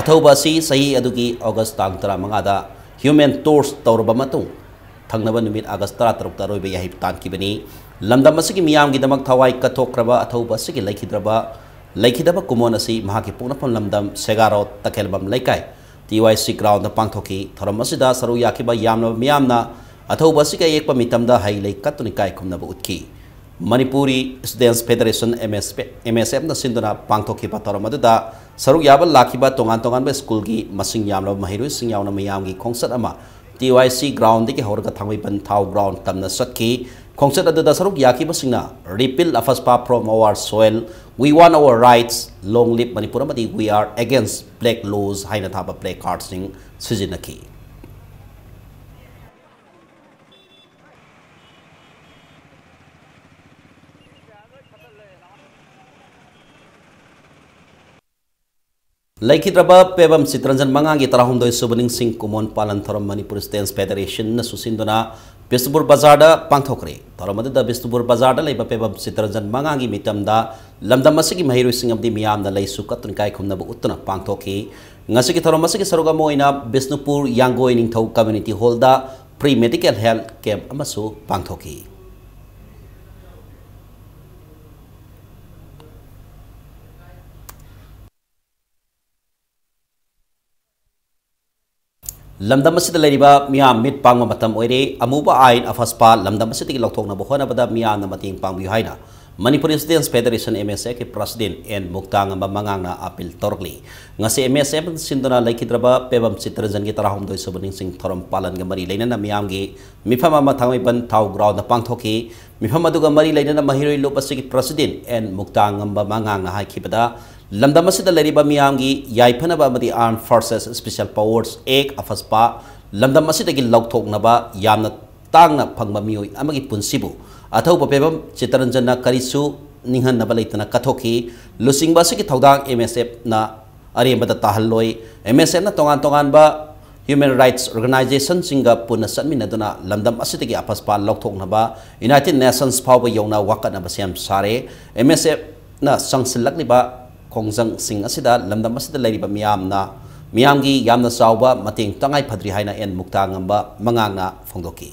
ꯑꯊꯧꯕ ꯑꯁꯤ ꯆꯍꯤ ꯑꯗꯨꯒꯤ ꯑꯣꯒꯁ ꯇꯥꯡ ꯇꯔꯥꯃꯉꯥꯗ human torch ꯇꯧꯔꯕ ꯃꯇꯨꯡ, ꯊꯪꯅꯕ ꯅꯨꯃꯤꯠ ꯑꯥꯒꯁ ꯇꯔꯥꯇꯔꯨꯛꯇ ꯑꯔꯣꯏꯕ ꯌꯥꯍꯤꯞ ꯇꯥꯟꯈꯤꯕꯅꯤ꯫ ꯂꯝꯗꯝ ꯑꯁꯤꯒꯤ ꯃꯤꯌꯥꯝꯒꯤꯗꯃꯛ ꯊꯋꯥꯏ ꯀꯠꯊꯣꯛꯈ꯭ꯔꯕ ꯑꯊꯧꯕ ꯑꯁꯤꯒꯤ ꯂꯩꯈꯤꯗ꯭ꯔꯕ, ꯂꯩꯈꯤꯗꯕ ꯀꯨꯝꯑꯣꯟ ꯑꯁꯤ ꯃꯍꯥꯛꯀꯤ ꯄꯣꯛꯅꯐꯝ ꯂꯝꯗꯝ ꯁꯦꯒꯥꯔꯣ ꯇꯈꯦꯜꯕꯝ ꯂꯩꯀꯥꯏ, ꯇꯤ ꯋꯥꯏ ꯁꯤ ꯒ꯭ꯔꯥꯎꯟꯗ ꯄꯥꯡꯊꯣꯛꯈꯤ꯫ ꯊꯧꯔꯝ ꯑꯁꯤꯗ ꯁꯔꯨꯛ ꯌꯥꯈꯤꯕ ꯌꯥꯝꯂꯕ ꯃꯤꯌꯥꯝꯅ ꯑꯊꯧꯕ ꯑꯁꯤꯒꯤ ꯑꯌꯦꯛꯄ ꯃꯤꯇꯝꯗ ꯍꯩ ꯂꯩ ꯀꯠꯇꯨꯅ ꯏꯀꯥꯏ ꯈꯨꯝꯅꯕ ꯎꯠꯈꯤ꯫ Manipuri students federation, M S P, M S ꯑꯦꯐꯅ ꯁꯤꯟꯗꯨꯅ ꯄꯥꯡꯊꯣꯛꯈꯤꯕ ꯊꯧꯔꯝ ꯑꯗꯨꯗ ꯁꯔꯨꯛ ꯌꯥꯕ ꯂꯥꯛꯈꯤꯕ ꯇꯣꯉꯥꯟ ꯇꯣꯉꯥꯟꯕ ꯁ꯭ꯀꯨꯜꯒꯤ ꯃꯁꯤꯡ ꯌꯥꯝꯂꯕ ꯃꯍꯩꯔꯣꯏꯁꯤꯡ ꯌꯥꯎꯅ ꯃꯤꯌꯥꯝꯒꯤ ꯈꯣꯡꯆꯠ ꯑꯃ ꯇꯤ ꯋꯥꯏ ꯁꯤ ꯒ꯭ꯔꯥꯎꯟꯗꯒꯤ ꯍꯧꯔꯒ ꯊꯥꯡꯃꯩꯕꯟ ꯊꯥꯎ ꯒ꯭ꯔꯥꯎꯟ ꯇꯝꯅ ꯆꯠꯈꯤ꯫ ꯈꯣꯡꯆꯠ ꯑꯗꯨꯗ ꯁꯔꯨꯛ ꯌꯥꯈꯤꯕꯁꯤꯡꯅ "Repeal AFSPA from our soil, We want our rights, Long live Manipur" ꯑꯃꯗꯤ "We are against black laws" ꯍꯥꯏꯅ ꯊꯥꯕ ꯄ꯭ꯂꯦ ꯀꯥꯔꯠꯁꯤꯡ ꯁꯤꯖꯤꯟꯅꯈꯤ꯫ ꯂꯩꯈꯤꯗ꯭ꯔꯕ ꯄꯦꯕꯝ ꯆꯤꯇꯔꯟꯖꯟ ꯃꯉꯥꯡꯒꯤ ꯇꯔꯥꯍꯨꯝꯗꯣꯏ ꯁꯨꯕ ꯅꯤꯡꯁꯤꯡ ꯀꯨꯝꯑꯣꯟ ꯄꯥꯂꯟ ꯊꯧꯔꯝ ꯃꯅꯤꯄꯨꯔ ꯁ꯭ꯇꯨꯗꯦꯟꯠꯁ ꯐꯦꯗꯔꯦꯁꯟꯅ ꯁꯨꯁꯤꯟꯗꯨꯅ ꯕꯤꯁꯅꯨꯄꯨꯔ ꯕꯖꯥꯔꯗ ꯄꯥꯡꯊꯣꯛꯈ꯭ꯔꯦ꯫ ꯊꯧꯔꯝ ꯑꯗꯨꯗ ꯕꯤꯁꯅꯨꯄꯨꯔ ꯕꯖꯥꯔꯗ ꯂꯩꯕ ꯄꯦꯕꯝ ꯆꯤꯇꯔꯟꯖꯟ ꯃꯉꯥꯡꯒꯤ ꯃꯤꯇꯝꯗ ꯂꯝꯗꯝ ꯑꯁꯤꯒꯤ ꯃꯍꯩꯔꯣꯏꯁꯤꯡ ꯑꯃꯗꯤ ꯃꯤꯌꯥꯝꯅ ꯂꯩꯁꯨ ꯀꯠꯇꯨꯅ ꯏꯀꯥꯏ ꯈꯨꯝꯅꯕ ꯎꯠꯇꯨꯅ ꯄꯥꯡꯊꯣꯛꯈꯤ꯫ ꯉꯁꯤꯒꯤ ꯊꯧꯔꯝ ꯑꯁꯤꯒꯤ ꯁꯔꯨꯛ ꯑꯃ ꯑꯣꯏꯅ ꯕꯤꯁꯅꯨꯄꯨꯔ ꯌꯥꯡꯒꯣꯏ ꯅꯤꯡꯊꯧ ꯀꯝꯃ꯭ꯌꯨꯅꯤꯇꯤ ꯍꯣꯜꯗ free medical health camp ꯑꯃꯁꯨ ꯄꯥꯡꯊꯣꯛꯈꯤ꯫ ꯂꯝꯗꯝ ꯑꯁꯤꯗ ꯂꯩꯔꯤꯕ ꯃꯤꯌꯥꯝ ꯃꯤꯠ ꯄꯥꯡꯕ ꯃꯇꯝ ꯑꯣꯏꯔꯦ꯫ ꯑꯃꯨꯕ ꯑꯥꯏꯟ AFSPA ꯂꯝꯗꯝ ꯑꯁꯤꯗꯒꯤ ꯂꯧꯊꯣꯛꯅꯕ ꯍꯣꯠꯅꯕꯗ ꯃꯤꯌꯥꯝꯅ ꯃꯇꯦꯡ ꯄꯥꯡꯕꯤꯌꯨ ꯍꯥꯏꯅ Manipuri students federation, M S ꯑꯦꯐꯀꯤ ꯄ꯭ꯔꯁꯤꯗꯦꯟꯠ ꯑꯦꯟ ꯃꯨꯛꯇꯥꯉꯝꯕ ꯃꯉꯥꯡꯅ ꯑꯥꯄꯤꯜ ꯇꯧꯔꯛꯂꯤ꯫ ꯉꯁꯤ ꯑꯦꯝ ꯑꯦꯁ ꯑꯦꯐꯅ ꯁꯤꯟꯗꯨꯅ ꯂꯩꯈꯤꯗ꯭ꯔꯕ ꯄꯦꯕꯝ ꯆꯤꯇꯔꯟꯖꯟꯒꯤ ꯇꯔꯥꯍꯨꯝꯗꯣꯏ ꯁꯨꯕ ꯅꯤꯡꯁꯤꯡ ꯊꯧꯔꯝ ꯄꯥꯂꯟꯒ ꯃꯔꯤ ꯂꯩꯅꯅ ꯃꯤꯌꯥꯝꯒꯤ ꯃꯤꯐꯝ ꯑꯃ ꯊꯥꯡꯃꯩꯕꯟ ꯊꯥꯎ ꯒ꯭ꯔꯥꯎꯟꯗ ꯄꯥꯡꯊꯣꯛꯈꯤ꯫ ꯃꯤꯐꯝ ꯑꯗꯨꯒ ꯃꯔꯤ ꯂꯩꯅꯅ ꯃꯍꯩꯔꯣꯏ ꯂꯨꯞ ꯑꯁꯤꯒꯤ ꯄ꯭ꯔꯁꯤꯗꯦꯟꯠ ꯑꯦꯟ ꯃꯨꯛꯇꯥꯉꯝꯕ ꯃꯉꯥꯡꯅ ꯍꯥꯏꯈꯤꯕꯗ, ꯂꯝꯗꯝ ꯑꯁꯤꯗ ꯂꯩꯔꯤꯕ ꯃꯤꯌꯥꯝꯒꯤ ꯌꯥꯏꯐꯅꯕ ꯑꯃꯗꯤ Armed Forces Special Powers Act, AFSPA ꯂꯝꯗꯝ ꯑꯁꯤꯗꯒꯤ ꯂꯧꯊꯣꯛꯅꯕ ꯌꯥꯝꯅ ꯇꯥꯡꯅ ꯐꯪꯕ ꯃꯤꯑꯣꯏ ꯑꯃꯒꯤ ꯄꯨꯟꯁꯤꯕꯨ ꯑꯊꯧꯕ ꯄꯦꯕꯝ ꯆꯤꯇꯔꯟꯖꯟꯅ ꯀꯔꯤꯁꯨ ꯅꯤꯡꯍꯟꯅꯕ ꯂꯩꯇꯅ ꯀꯠꯊꯣꯛꯈꯤ꯫ ꯂꯨꯆꯤꯡꯕ ꯑꯁꯤꯒꯤ ꯊꯧꯗꯥꯡ ꯑꯦꯝ ꯑꯦꯁ ꯑꯦꯐꯅ ꯑꯔꯦꯝꯕꯗ ꯇꯥꯍꯜꯂꯣꯏ꯫ ꯑꯦꯝ ꯑꯦꯁ ꯑꯦꯐꯅ ꯇꯣꯉꯥꯟ ꯇꯣꯉꯥꯟꯕ human rights organizationꯁꯤꯡꯒ ꯄꯨꯟꯅ ꯆꯠꯃꯤꯟꯅꯗꯨꯅ ꯂꯝꯗꯝ ꯑꯁꯤꯗꯒꯤ ꯑꯐꯁꯄꯥ ꯂꯧꯊꯣꯛꯅꯕ United Nations ꯐꯥꯎꯕ ꯌꯧꯅ ꯋꯥꯀꯠꯅꯕ ꯁꯦꯝ ꯁꯥꯔꯦ꯫ ꯑꯦꯝ ꯑꯦꯁ ꯑꯦꯐꯅ ꯆꯪꯁꯤꯜꯂꯛꯂꯤꯕ ꯈꯣꯡꯖꯪꯁꯤꯡ ꯑꯁꯤꯗ ꯂꯝꯗꯝ ꯑꯁꯤꯗ ꯂꯩꯔꯤꯕ ꯃꯤꯌꯥꯝꯅ, ꯃꯤꯌꯥꯝꯒꯤ ꯌꯥꯝꯅ ꯆꯥꯎꯕ ꯃꯇꯦꯡ ꯇꯉꯥꯏ ꯐꯗ꯭ꯔꯤ ꯍꯥꯏꯅ ꯑꯦꯟ ꯃꯨꯛꯇꯥ ꯉꯝꯕ ꯃꯉꯥꯡꯅ ꯐꯣꯡꯗꯣꯛꯈꯤ꯫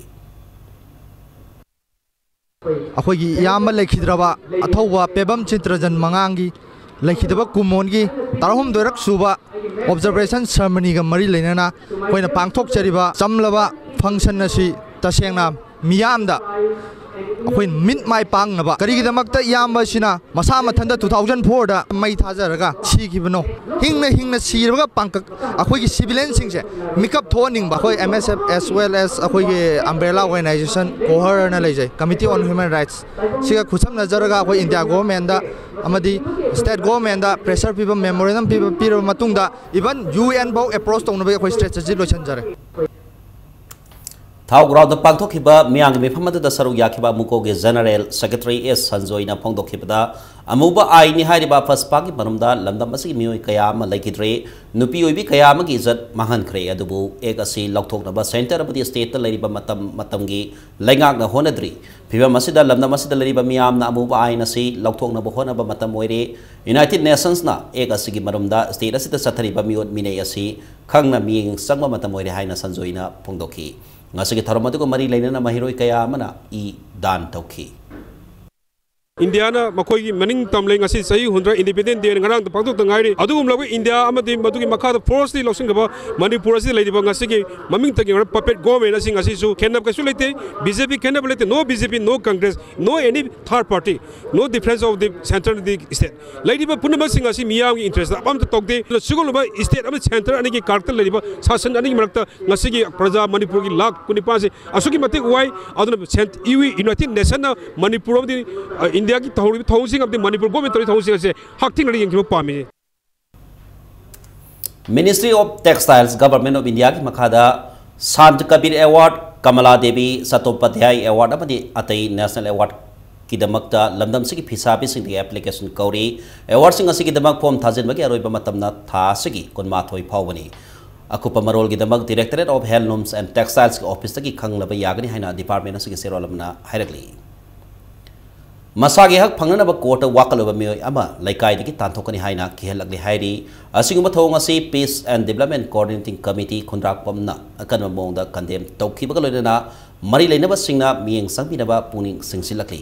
ꯑꯩꯈꯣꯏꯒꯤ ꯏꯌꯥꯝꯕ ꯂꯩꯈꯤꯗ꯭ꯔꯕ ꯑꯊꯧꯕ ꯄꯦꯕꯝ ꯆꯤꯇ꯭ꯔꯖꯟ ꯃꯉꯥꯡꯒꯤ ꯂꯩꯈꯤꯗꯕ ꯀꯨꯃꯣꯟꯒꯤ ꯇꯔꯥꯍꯨꯝꯗꯣꯏꯔꯛ ꯁꯨꯕ observation ceremonyꯒ ꯃꯔꯤ ꯂꯩꯅꯅ ꯑꯩꯈꯣꯏꯅ ꯄꯥꯡꯊꯣꯛꯆꯔꯤꯕ ꯆꯝꯂꯕ function ꯑꯁꯤ ꯇꯁꯦꯡꯅ ꯃꯤꯌꯥꯝꯗ ꯑꯩꯈꯣꯏ ꯃꯤꯠ ꯃꯥꯏ ꯄꯥꯡꯅꯕ, ꯀꯔꯤꯒꯤꯗꯃꯛꯇ ꯏꯌꯥꯝꯕ ꯑꯁꯤꯅ ꯃꯁꯥ ꯃꯊꯟꯇ two thousand fourꯗ ꯃꯩ ꯊꯥꯖꯔꯒ ꯁꯤꯈꯤꯕꯅꯣ? ꯍꯤꯡꯅ ꯍꯤꯡꯅ ꯁꯤꯔꯕꯒ ꯄꯥꯡꯀꯛ ꯑꯩꯈꯣꯏꯒꯤ civilianꯁꯤꯡꯁꯦ ꯃꯤꯀꯞ ꯊꯣꯛꯍꯟꯅꯤꯡꯕ ꯑꯩꯈꯣꯏ M S F as well as ꯑꯩꯈꯣꯏꯒꯤ umbrella organization COHRꯅ ꯂꯩꯖꯩ, Committee on Human Rights, ꯁꯤꯒ ꯈꯨꯠꯁꯝꯅꯖꯔꯒ ꯑꯩꯈꯣꯏ India governmentꯗ ꯑꯃꯗꯤ state governmentꯗ pressure ꯄꯤꯕ, memorandum ꯄꯤꯕ, ꯄꯤꯔꯕ ꯃꯇꯨꯡꯗ even UN ꯐꯥꯎ approach ꯇꯧꯅꯕꯒꯤ ꯑꯩꯈꯣꯏ strategy ꯂꯣꯏꯁꯤꯟꯖꯔꯦ꯫ ꯊꯥꯎ ꯒ꯭ꯔꯥꯎꯟꯗ ꯄꯥꯡꯊꯣꯛꯈꯤꯕ ꯃꯤꯌꯥꯝꯒꯤ ꯃꯤꯐꯝ ꯑꯗꯨꯗ ꯁꯔꯨꯛ ꯌꯥꯈꯤꯕ ꯑꯃꯨꯀꯣꯒꯤ General Secretary ꯑꯦꯁ ꯁꯟꯖꯣꯏꯅ ꯐꯣꯡꯗꯣꯛꯈꯤꯕꯗ, ꯑꯃꯨꯕ ꯑꯥꯏꯟꯅꯤ ꯍꯥꯏꯔꯤꯕ ꯑꯐꯁꯄꯥꯒꯤ ꯃꯔꯨꯝꯗ ꯂꯝꯗꯝ ꯑꯁꯤꯒꯤ ꯃꯤꯑꯣꯏ ꯀꯌꯥ ꯑꯃ ꯂꯩꯈꯤꯗ꯭ꯔꯦ, ꯅꯨꯄꯤ ꯑꯣꯏꯕꯤ ꯀꯌꯥ ꯑꯃꯒꯤ ꯏꯖꯠ ꯃꯥꯡꯍꯟꯈ꯭ꯔꯦ꯫ ꯑꯗꯨꯕꯨ Act ꯑꯁꯤ ꯂꯧꯊꯣꯛꯅꯕ centre ꯑꯃꯗꯤ stateꯇ ꯂꯩꯔꯤꯕ ꯃꯇꯝ ꯃꯇꯝꯒꯤ ꯂꯩꯉꯥꯛꯅ ꯍꯣꯠꯅꯗ꯭ꯔꯤ꯫ ꯐꯤꯚꯝ ꯑꯁꯤꯗ ꯂꯝꯗꯝ ꯑꯁꯤꯗ ꯂꯩꯔꯤꯕ ꯃꯤꯌꯥꯝꯅ ꯑꯃꯨꯕ ꯑꯥꯏꯟ ꯑꯁꯤ ꯂꯧꯊꯣꯛꯅꯕ ꯍꯣꯠꯅꯕ ꯃꯇꯝ ꯑꯣꯏꯔꯦ꯫ United Nationsꯅ Act ꯑꯁꯤꯒꯤ ꯃꯔꯨꯝꯗ state ꯑꯁꯤꯗ ꯆꯠꯊꯔꯤꯕ ꯃꯤꯑꯣꯠ ꯃꯤꯅꯩ ꯑꯁꯤ ꯈꯪꯅ ꯃꯤꯠꯌꯦꯡ ꯆꯪꯕ ꯃꯇꯝ ꯑꯣꯏꯔꯦ ꯍꯥꯏꯅ ꯁꯟꯖꯣꯏꯅ ꯐꯣꯡꯗꯣꯛꯈꯤ꯫ ꯉꯁꯤꯒꯤ ꯊꯧꯔꯝ ꯑꯗꯨꯒ ꯃꯔꯤ ꯂꯩꯅꯅ ꯃꯍꯩꯔꯣꯏ ꯀꯌꯥ ꯑꯃꯅ ꯏ ꯗꯥꯟ ꯇꯧꯈꯤ꯫ ꯏꯟꯗꯤꯌꯥꯅ ꯃꯈꯣꯏꯒꯤ ꯃꯅꯤꯡ ꯇꯝꯂꯦ꯫ ꯉꯁꯤ ꯆꯍꯤ ꯍꯨꯝꯗ꯭ꯔꯥ Independence Day ꯉꯔꯥꯡꯗ ꯄꯥꯡꯊꯣꯛꯇ ꯉꯥꯏꯔꯤ꯫ ꯑꯗꯨꯒꯨꯝꯂꯕ ꯏꯟꯗꯤꯌꯥ ꯑꯃꯗꯤ ꯃꯗꯨꯒꯤ ꯃꯈꯥꯗ forcefully ꯂꯧꯁꯤꯟꯈ꯭ꯔꯕ ꯃꯅꯤꯄꯨꯔ ꯑꯁꯤꯗ ꯂꯩꯔꯤꯕ ꯉꯁꯤꯒꯤ ꯃꯃꯤꯡꯇꯒꯤ ꯑꯣꯏꯔꯕ puppet government ꯑꯁꯤ ꯉꯁꯤꯁꯨ ꯈꯦꯠꯅꯕ ꯀꯩꯁꯨ ꯂꯩꯇꯦ꯫ B J P ꯈꯦꯠꯅꯕ ꯂꯩꯇꯦ꯫ No B J P, no Congress, no any third party, no difference of the centre and the state꯫ ꯂꯩꯔꯤꯕ ꯄꯨꯝꯅꯃꯛꯁꯤꯡ ꯑꯁꯤ ꯃꯤꯌꯥꯝꯒꯤ interest ꯑꯃꯠꯇ ꯇꯧꯗꯦ꯫ ꯑꯗꯨꯅ ꯁꯤꯒꯨꯝꯂꯕ state ꯑꯃꯗꯤ centre ꯑꯅꯤꯒꯤ ꯀꯥꯔꯛꯇ ꯂꯩꯔꯤꯕ ꯁꯥꯁꯟ ꯑꯅꯤꯒꯤ ꯃꯔꯛꯇ ꯉꯁꯤꯒꯤ ꯄ꯭ꯔꯖꯥ ꯃꯅꯤꯄꯨꯔꯒꯤ ꯂꯥꯈ ꯀꯨꯟꯅꯤꯄꯥꯟꯁꯦ ꯑꯁꯨꯛꯀꯤ ꯃꯇꯤꯛ ꯋꯥꯏ꯫ ꯑꯗꯨꯅ ꯁꯦꯟ-, ꯏ-, United Nationsꯅ ꯃꯅꯤꯄꯨꯔ ꯑꯃꯗꯤ, ꯑ, ꯏꯟꯗꯤꯌꯥꯒꯤ ꯇꯧꯔꯤꯕ ꯊꯧꯑꯣꯡꯁꯤꯡ ꯑꯃꯗꯤ ꯃꯅꯤꯄꯨꯔ government ꯇꯧꯔꯤꯕ ꯊꯧꯑꯣꯡꯁꯤꯡ ꯑꯁꯦ ꯍꯛꯊꯦꯡꯅꯅ ꯌꯦꯡꯁꯤꯟꯕ ꯄꯥꯝꯃꯤ꯫ Ministry of Textiles, Government of Indiaꯒꯤ ꯃꯈꯥꯗ Sant Kabir Award, Kamala Devi Chattopadhyay Award ꯑꯃꯗꯤ ꯑꯇꯩ national award ꯒꯤꯗꯃꯛꯇ ꯂꯝꯗꯝꯁꯤꯒꯤ ꯐꯤꯁꯥꯕꯤꯁꯤꯡꯗꯒꯤ ꯑꯦꯄ꯭ꯂꯤꯀꯦꯁꯟ ꯀꯧꯔꯤ꯫ ꯑꯦꯋꯥꯔꯗꯁꯤꯡ ꯑꯁꯤꯒꯤꯗꯃꯛ ꯐꯣꯝ ꯊꯥꯖꯤꯟꯕꯒꯤ ꯑꯔꯣꯏꯕ ꯃꯇꯝꯅ ꯊꯥ ꯑꯁꯤꯒꯤ ꯀꯨꯟꯃꯥꯊꯣꯏ ꯐꯥꯎꯕꯅꯤ꯫ ꯑꯀꯨꯞꯄ ꯃꯔꯣꯜꯒꯤꯗꯃꯛ Directorate of Handlooms and Textilesꯀꯤ ꯑꯣꯐꯤꯁꯇꯒꯤ ꯈꯪꯂꯕ ꯌꯥꯒꯅꯤ ꯍꯥꯏꯅ ꯗꯤꯄꯥꯔꯠꯃꯦꯟ ꯑꯁꯤꯒꯤ ꯆꯦꯔꯣꯜ ꯑꯃꯅ ꯍꯥꯏꯔꯛꯂꯤ꯫ ꯃꯁꯥꯒꯤ ꯍꯛ ꯐꯪꯅꯅꯕ ꯀꯣꯔꯠꯇ ꯋꯥꯀꯠꯂꯨꯕ ꯃꯤꯑꯣꯏ ꯑꯃ ꯂꯩꯀꯥꯏꯗꯒꯤ ꯇꯥꯟꯊꯣꯛꯀꯅꯤ ꯍꯥꯏꯅ ꯀꯤꯍꯜꯂꯛꯂꯦ ꯍꯥꯏꯔꯤ꯫ ꯑꯁꯤꯒꯨꯝꯕ ꯊꯧꯑꯣꯡ ꯑꯁꯤ Peace and Development Coordinating Committee ꯈꯨꯟꯗ꯭ꯔꯥꯛꯄꯝꯅ ꯑꯀꯟꯕ ꯃꯑꯣꯡꯗ ꯀꯟꯗꯦꯝ ꯇꯧꯈꯤꯕꯒ ꯂꯣꯏꯅꯅ ꯃꯔꯤ ꯂꯩꯅꯕꯁꯤꯡꯅ ꯃꯤꯠꯌꯦꯡ ꯆꯪꯕꯤꯅꯕ ꯄꯨꯛꯅꯤꯡ ꯆꯤꯡꯁꯤꯜꯂꯛꯂꯤ꯫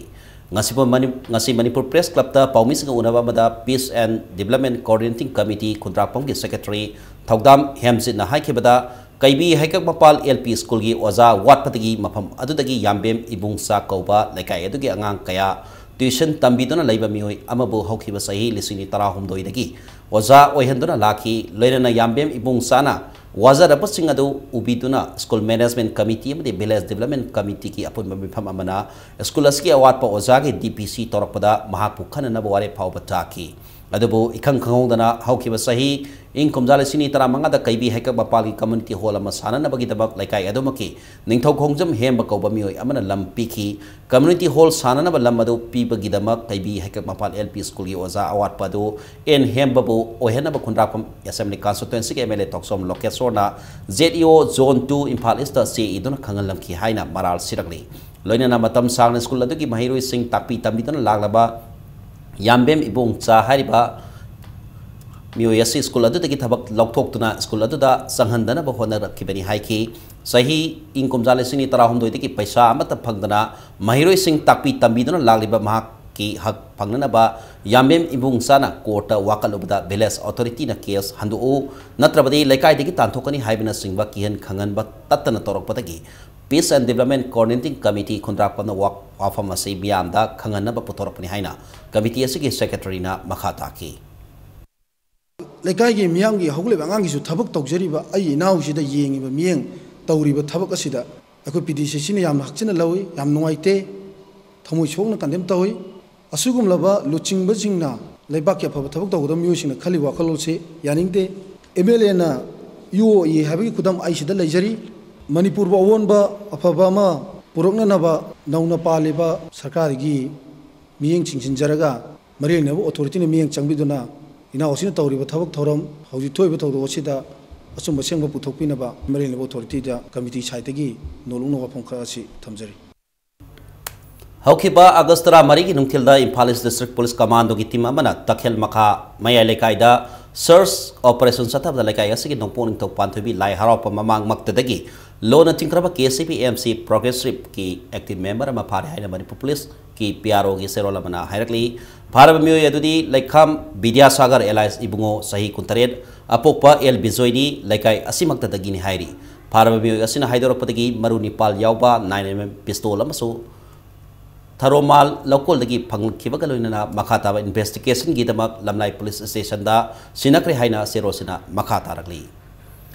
ꯉꯁꯤ ꯃꯅꯤ-, ꯉꯁꯤ ꯃꯅꯤꯄꯨꯔ ꯄ꯭ꯔꯦꯁ ꯀ꯭ꯂꯕꯇ ꯄꯥꯎꯃꯤꯁꯤꯡꯒ ꯎꯅꯕ ꯑꯃꯗ Peace and Development Coordinating Committee ꯈꯨꯟꯗ꯭ꯔꯥꯛꯄꯝꯒꯤ ꯁꯦꯀ꯭ꯔꯦꯇꯔꯤ ꯊꯧꯗꯥꯝ ꯍꯦꯝꯖꯤꯠꯅ ꯍꯥꯏꯈꯤꯕꯗ, ꯀꯩꯕꯤ ꯍꯩꯀꯛ ꯃꯄꯥꯜ ꯑꯦꯜ ꯄꯤ ꯁ꯭ꯀꯨꯜꯒꯤ ꯑꯣꯖꯥ ꯋꯥꯠꯄꯗꯒꯤ ꯃꯐꯝ ꯑꯗꯨꯗꯒꯤ ꯌꯥꯝꯕꯦꯝ ꯏꯕꯨꯡꯆꯥ ꯀꯧꯕ ꯂꯩꯀꯥꯏ ꯑꯗꯨꯒꯤ ꯑꯉꯥꯡ ꯀꯌꯥ ꯇ꯭ꯌꯨꯁꯟ ꯇꯝꯕꯤꯗꯨꯅ ꯂꯩꯕ ꯃꯤꯑꯣꯏ ꯑꯃꯕꯨ ꯍꯧꯈꯤꯕ ꯆꯍꯤ ꯂꯤꯁꯤꯡ ꯑꯅꯤ ꯇꯔꯥꯍꯨꯝꯗꯣꯏꯗꯒꯤ ꯑꯣꯖꯥ ꯑꯣꯏꯍꯟꯗꯨꯅ ꯂꯥꯛꯈꯤ꯫ ꯂꯣꯏꯅꯅ ꯌꯥꯝꯕꯦꯝ ꯏꯕꯨꯡꯆꯥꯅ ꯋꯥꯖꯔꯕꯁꯤꯡ ꯑꯗꯨ ꯎꯕꯤꯗꯨꯅ ꯁ꯭ꯀꯨꯜ ꯃꯦꯅꯦꯖꯃꯦꯟꯠ ꯀꯃꯤꯇꯤ ꯑꯃꯗꯤ ꯚꯤꯂꯦꯖ ꯗꯤꯕ꯭ꯂꯞꯃꯦꯟꯠ ꯀꯃꯤꯇꯤꯒꯤ ꯑꯄꯨꯟꯕ ꯃꯤꯐꯝ ꯑꯃꯅ ꯁ꯭ꯀꯨꯜ ꯑꯁꯤꯒꯤ ꯑꯋꯥꯠꯄ ꯑꯣꯖꯥꯒꯤ ꯗꯤ ꯄꯤ ꯁꯤ ꯇꯧꯔꯛꯄꯗ ꯃꯍꯥꯛꯄꯨ ꯈꯟꯅꯅꯕ ꯋꯥꯔꯦꯞ ꯐꯥꯎꯕ ꯇꯥꯈꯤ꯫ ꯑꯗꯨꯕꯨ ꯏꯈꯪ ꯈꯪꯍꯧꯗꯅ ꯍꯧꯈꯤꯕ ꯆꯍꯤ ꯏꯪ ꯀꯨꯝꯖꯥ ꯂꯤꯁꯤꯡ ꯑꯅꯤ ꯇꯔꯥꯃꯉꯥꯗ ꯀꯩꯕꯤ ꯍꯩꯀꯛ ꯃꯄꯥꯜꯒꯤ ꯀꯝꯃ꯭ꯌꯨꯅꯤꯇꯤ ꯍꯣꯜ ꯑꯃ ꯁꯥꯅꯅꯕꯒꯤꯗꯃꯛ ꯂꯩꯀꯥꯏ ꯑꯗꯨꯃꯛꯀꯤ ꯅꯤꯡꯊꯧ ꯈꯣꯡꯖꯝ ꯍꯦꯝꯕ ꯀꯧꯕ ꯃꯤꯑꯣꯏ ꯑꯃꯅ ꯂꯝ ꯄꯤꯈꯤ꯫ ꯀꯝꯃ꯭ꯌꯨꯅꯤꯇꯤ ꯍꯣꯜ ꯁꯥꯅꯅꯕ ꯂꯝ ꯑꯗꯨ ꯄꯤꯕꯒꯤꯗꯃꯛ ꯀꯩꯕꯤ ꯍꯩꯀꯛ ꯃꯄꯥꯜ ꯑꯦꯜ ꯄꯤ ꯁ꯭ꯀꯨꯜꯒꯤ ꯑꯣꯖꯥ ꯑꯋꯥꯠꯄ ꯑꯗꯨ ꯑꯦꯟ ꯍꯦꯝꯕꯕꯨ ꯑꯣꯏꯍꯟꯅꯕ ꯈꯨꯟꯗ꯭ꯔꯥꯛꯄꯝ ꯑꯦꯁꯦꯝꯕ꯭ꯂꯤ ꯀꯟꯁꯇꯤꯇ꯭ꯋꯦꯟꯁꯤꯒꯤ ꯑꯦꯝ ꯑꯦꯜ ꯑꯦ ꯊꯣꯛꯆꯣꯝ ꯂꯣꯀꯦꯁꯣꯔꯅ Z E O zone two Imphal east ꯆꯦ ꯏꯗꯨꯅ ꯈꯪꯍꯜꯂꯝꯈꯤ ꯍꯥꯏꯅ ꯃꯔꯥꯜ ꯁꯤꯔꯛꯂꯤ꯫ ꯂꯣꯏꯅꯅ ꯃꯇꯝ ꯁꯥꯡꯅ ꯁ꯭ꯀꯨꯜ ꯑꯗꯨꯒꯤ ꯃꯍꯩꯔꯣꯏꯁꯤꯡ ꯇꯥꯛꯄꯤ ꯇꯝꯕꯤꯗꯨꯅ ꯂꯥꯛꯂꯕ ꯌꯥꯝꯕꯦꯝ ꯏꯕꯣꯡꯆꯥ ꯍꯥꯏꯔꯤꯕ ꯃꯤꯑꯣꯏ ꯑꯁꯤ ꯁ꯭ꯀꯨꯜ ꯑꯗꯨꯗꯒꯤ ꯊꯕꯛ ꯂꯧꯊꯣꯛꯇꯨꯅ ꯁ꯭ꯀꯨꯜ ꯑꯗꯨꯗ ꯆꯪꯍꯟꯗꯅꯕ ꯍꯣꯠꯅꯔꯛꯈꯤꯕꯅꯤ ꯍꯥꯏꯈꯤ꯫ ꯆꯍꯤ ꯏꯪ ꯀꯨꯝꯖꯥ ꯂꯤꯁꯤꯡ ꯑꯅꯤ ꯇꯔꯥꯍꯨꯝꯗꯣꯏꯗꯒꯤ ꯄꯩꯁꯥ ꯑꯃꯠꯇ ꯐꯪꯗꯅ ꯃꯍꯩꯔꯣꯏꯁꯤꯡ ꯇꯥꯛꯄꯤ ꯇꯝꯕꯤꯗꯨꯅ ꯂꯥꯛꯂꯤꯕ ꯃꯍꯥꯛꯀꯤ ꯍꯛ ꯐꯪꯅꯅꯕ ꯌꯥꯝꯕꯦꯝ ꯏꯕꯨꯡꯆꯥꯅ ꯀꯣꯔꯠꯇ ꯋꯥꯀꯠꯂꯨꯕꯗ ꯚꯤꯂꯦꯖ ꯑꯣꯊꯣꯔꯤꯇꯤꯅ ꯀꯦꯁ ꯍꯟꯗꯣꯛꯎ, ꯅꯠꯇ꯭ꯔꯕꯗꯤ ꯂꯩꯀꯥꯏꯗꯒꯤ ꯇꯥꯟꯊꯣꯛꯀꯅꯤ ꯍꯥꯏꯕꯅꯆꯤꯡꯕ ꯀꯤꯍꯟ ꯈꯪꯍꯟꯕ ꯇꯠꯇꯅ ꯇꯧꯔꯛꯄꯗꯒꯤ Peace and Development Coordinating Committee ꯈꯨꯟꯗ꯭ꯔꯥꯛꯄꯝꯅ ꯋꯥ-, ꯋꯥꯐꯝ ꯑꯁꯤ ꯃꯤꯌꯥꯝꯗ ꯈꯪꯍꯟꯅꯕ ꯄꯨꯊꯣꯔꯛꯄꯅꯤ ꯍꯥꯏꯅ ꯀꯃꯤꯇꯤ ꯑꯁꯤꯒꯤ ꯁꯦꯀ꯭ꯔꯦꯇꯔꯤꯅ ꯃꯈꯥ ꯇꯥꯈꯤ꯫ ꯂꯩꯀꯥꯏꯒꯤ ꯃꯤꯌꯥꯝꯒꯤ ꯍꯧꯒꯠꯂꯤꯕ ꯑꯉꯥꯡꯒꯤꯁꯨ ꯊꯕꯛ ꯇꯧꯖꯔꯤꯕ ꯑꯩꯒꯤ ꯏꯅꯥꯎꯁꯤꯗ ꯌꯦꯡꯉꯤꯕ ꯃꯤꯠꯌꯦꯡ ꯇꯧꯔꯤꯕ ꯊꯕꯛ ꯑꯁꯤꯗ ꯑꯩꯈꯣꯏ ꯄꯤ ꯗꯤ ꯁꯤ ꯁꯤꯅ ꯌꯥꯝꯅ ꯍꯛꯆꯤꯟꯅ ꯂꯧꯏ, ꯌꯥꯝ ꯅꯨꯡꯉꯥꯏꯇꯦ, ꯊꯃꯣꯏ ꯁꯣꯛꯅ ꯀꯟꯗꯦꯝ ꯇꯧꯏ꯫ ꯑꯁꯤꯒꯨꯝꯂꯕ ꯂꯨꯆꯤꯡꯕꯁꯤꯡꯅ ꯂꯩꯕꯥꯛꯀꯤ ꯑꯐꯕ ꯊꯕꯛ ꯇꯧꯒꯗꯕ ꯃꯤꯑꯣꯏꯁꯤꯡꯅ ꯈꯜꯂꯤꯕ ꯋꯥꯈꯜꯂꯣꯟꯁꯤ ꯌꯥꯅꯤꯡꯗꯦ꯫ ꯑꯦꯝ ꯑꯦꯜ ꯑꯦꯅ ꯌꯣꯛꯏ ꯍꯥꯏꯕꯒꯤ ꯈꯨꯗꯝ ꯑꯩ ꯁꯤꯗ ꯂꯩꯖꯔꯤ꯫ ꯃꯅꯤꯄꯨꯔꯕꯨ ꯑꯑꯣꯟꯕ ꯑꯐꯕ ꯑꯃ ꯄꯨꯔꯛꯅꯅꯕ ꯅꯧꯅ ꯄꯥꯜꯂꯤꯕ ꯁꯔꯀꯥꯔꯒꯤ ꯃꯤꯠꯌꯦꯡ ꯆꯤꯡꯁꯤꯟꯖꯔꯒ, ꯃꯔꯤ ꯂꯩꯅꯕ ꯑꯣꯊꯣꯔꯤꯇꯤꯅ ꯃꯤꯠꯌꯦꯡ ꯆꯪꯕꯤꯗꯨꯅ, ꯏꯅꯥꯎꯁꯤꯅ ꯇꯧꯔꯤꯕ ꯊꯕꯛ ꯊꯧꯔꯝ, ꯍꯧꯖꯤꯛ ꯊꯣꯛꯏꯕ ꯊꯧꯗꯣꯛ ꯑꯁꯤꯗ ꯑꯆꯨꯝꯕ ꯑꯁꯦꯡꯕ ꯄꯨꯊꯣꯛꯄꯤꯅꯕ ꯃꯔꯤ ꯂꯩꯅꯕ ꯑꯣꯊꯣꯔꯤꯇꯤꯗ ꯀꯃꯤꯇꯤ ꯁꯥꯏꯠꯇꯒꯤ ꯅꯣꯜꯂꯨꯛꯅ ꯋꯥꯐꯝ ꯈꯔ ꯑꯁꯤ ꯊꯝꯖꯔꯤ꯫ ꯍꯧꯈꯤꯕ ꯑꯥꯒꯁ ꯇꯔꯥꯃꯔꯤꯒꯤ ꯅꯨꯡꯊꯤꯜꯗ Imphal east district police ꯀꯃꯥꯟꯗꯣꯒꯤ team ꯑꯃꯅ ꯇꯈꯦꯜ ꯃꯈꯥ ꯃꯌꯥꯏ ꯂꯩꯀꯥꯏꯗ ꯁꯔꯆ ꯑꯣꯄꯔꯦꯁꯟ ꯆꯠꯊꯕꯗ, ꯂꯩꯀꯥꯏ ꯑꯁꯤꯒꯤ ꯅꯣꯡꯄꯣꯛ ꯅꯤꯡꯊꯧ ꯄꯥꯟꯊꯣꯏꯕꯤ ꯂꯥꯏ ꯍꯔꯥꯎꯕ ꯃꯃꯥꯡꯃꯛꯇꯗꯒꯤ ꯂꯣꯟꯅ ꯊꯤꯡꯈ꯭ꯔꯕ ꯀꯦ S C P M C ꯄ꯭ꯔꯣꯒ꯭ꯔꯦꯁꯤꯞꯀꯤ active member ꯑꯃ ꯐꯥꯔꯦ ꯍꯥꯏꯅ ꯃꯅꯤꯄꯨꯔ ꯄꯨꯂꯤꯁꯀꯤ ꯄꯤ ꯑꯥꯔ ꯑꯣꯒꯤ ꯆꯦꯔꯣꯜ ꯑꯃꯅ ꯍꯥꯏꯔꯛꯂꯤ꯫ ꯐꯥꯔꯕ ꯃꯤꯑꯣꯏ ꯑꯗꯨꯗꯤ ꯂꯩꯈꯥꯝ ꯕꯤꯗ꯭ꯌꯥꯁꯥꯒꯔ ꯑꯦꯂꯥꯏꯁ ꯏꯕꯨꯡꯉꯣ, ꯆꯍꯤ ꯀꯨꯟꯇꯔꯦꯠ, ꯑꯄꯣꯛꯄ ꯑꯦꯜ ꯕꯤꯖꯣꯏꯅꯤ, ꯂꯩꯀꯥꯏ ꯑꯁꯤꯃꯛꯇꯗꯒꯤꯅꯤ ꯍꯥꯏꯔꯤ꯫ ꯐꯥꯔꯕ ꯃꯤꯑꯣꯏ ꯑꯁꯤꯅ ꯍꯥꯏꯗꯣꯔꯛꯄꯗꯒꯤ ꯃꯔꯨ ꯅꯤꯄꯥꯜ ꯌꯥꯎꯕ ꯅꯥꯏꯟ ꯑꯦꯝ ꯑꯦꯝ ꯄꯤꯁꯇꯣꯜ ꯑꯃꯁꯨ ꯊꯔꯣꯃꯥꯜ ꯂꯧꯀꯣꯜꯗꯒꯤ ꯐꯪꯂꯛꯈꯤꯕꯒ ꯂꯣꯏꯅꯅ ꯃꯈꯥ ꯇꯥꯕ ꯏꯟꯚꯦꯁꯇꯤꯒꯦꯁꯟꯒꯤꯗꯃꯛ ꯂꯝꯂꯥꯏ ꯄꯨꯂꯤꯁ ꯁ꯭ꯇꯦꯁꯟꯗ ꯁꯤꯟꯅꯈ꯭ꯔꯦ ꯍꯥꯏꯅ ꯆꯦꯔꯣꯜꯁꯤꯅ ꯃꯈꯥ ꯇꯥꯔꯛꯂꯤ꯫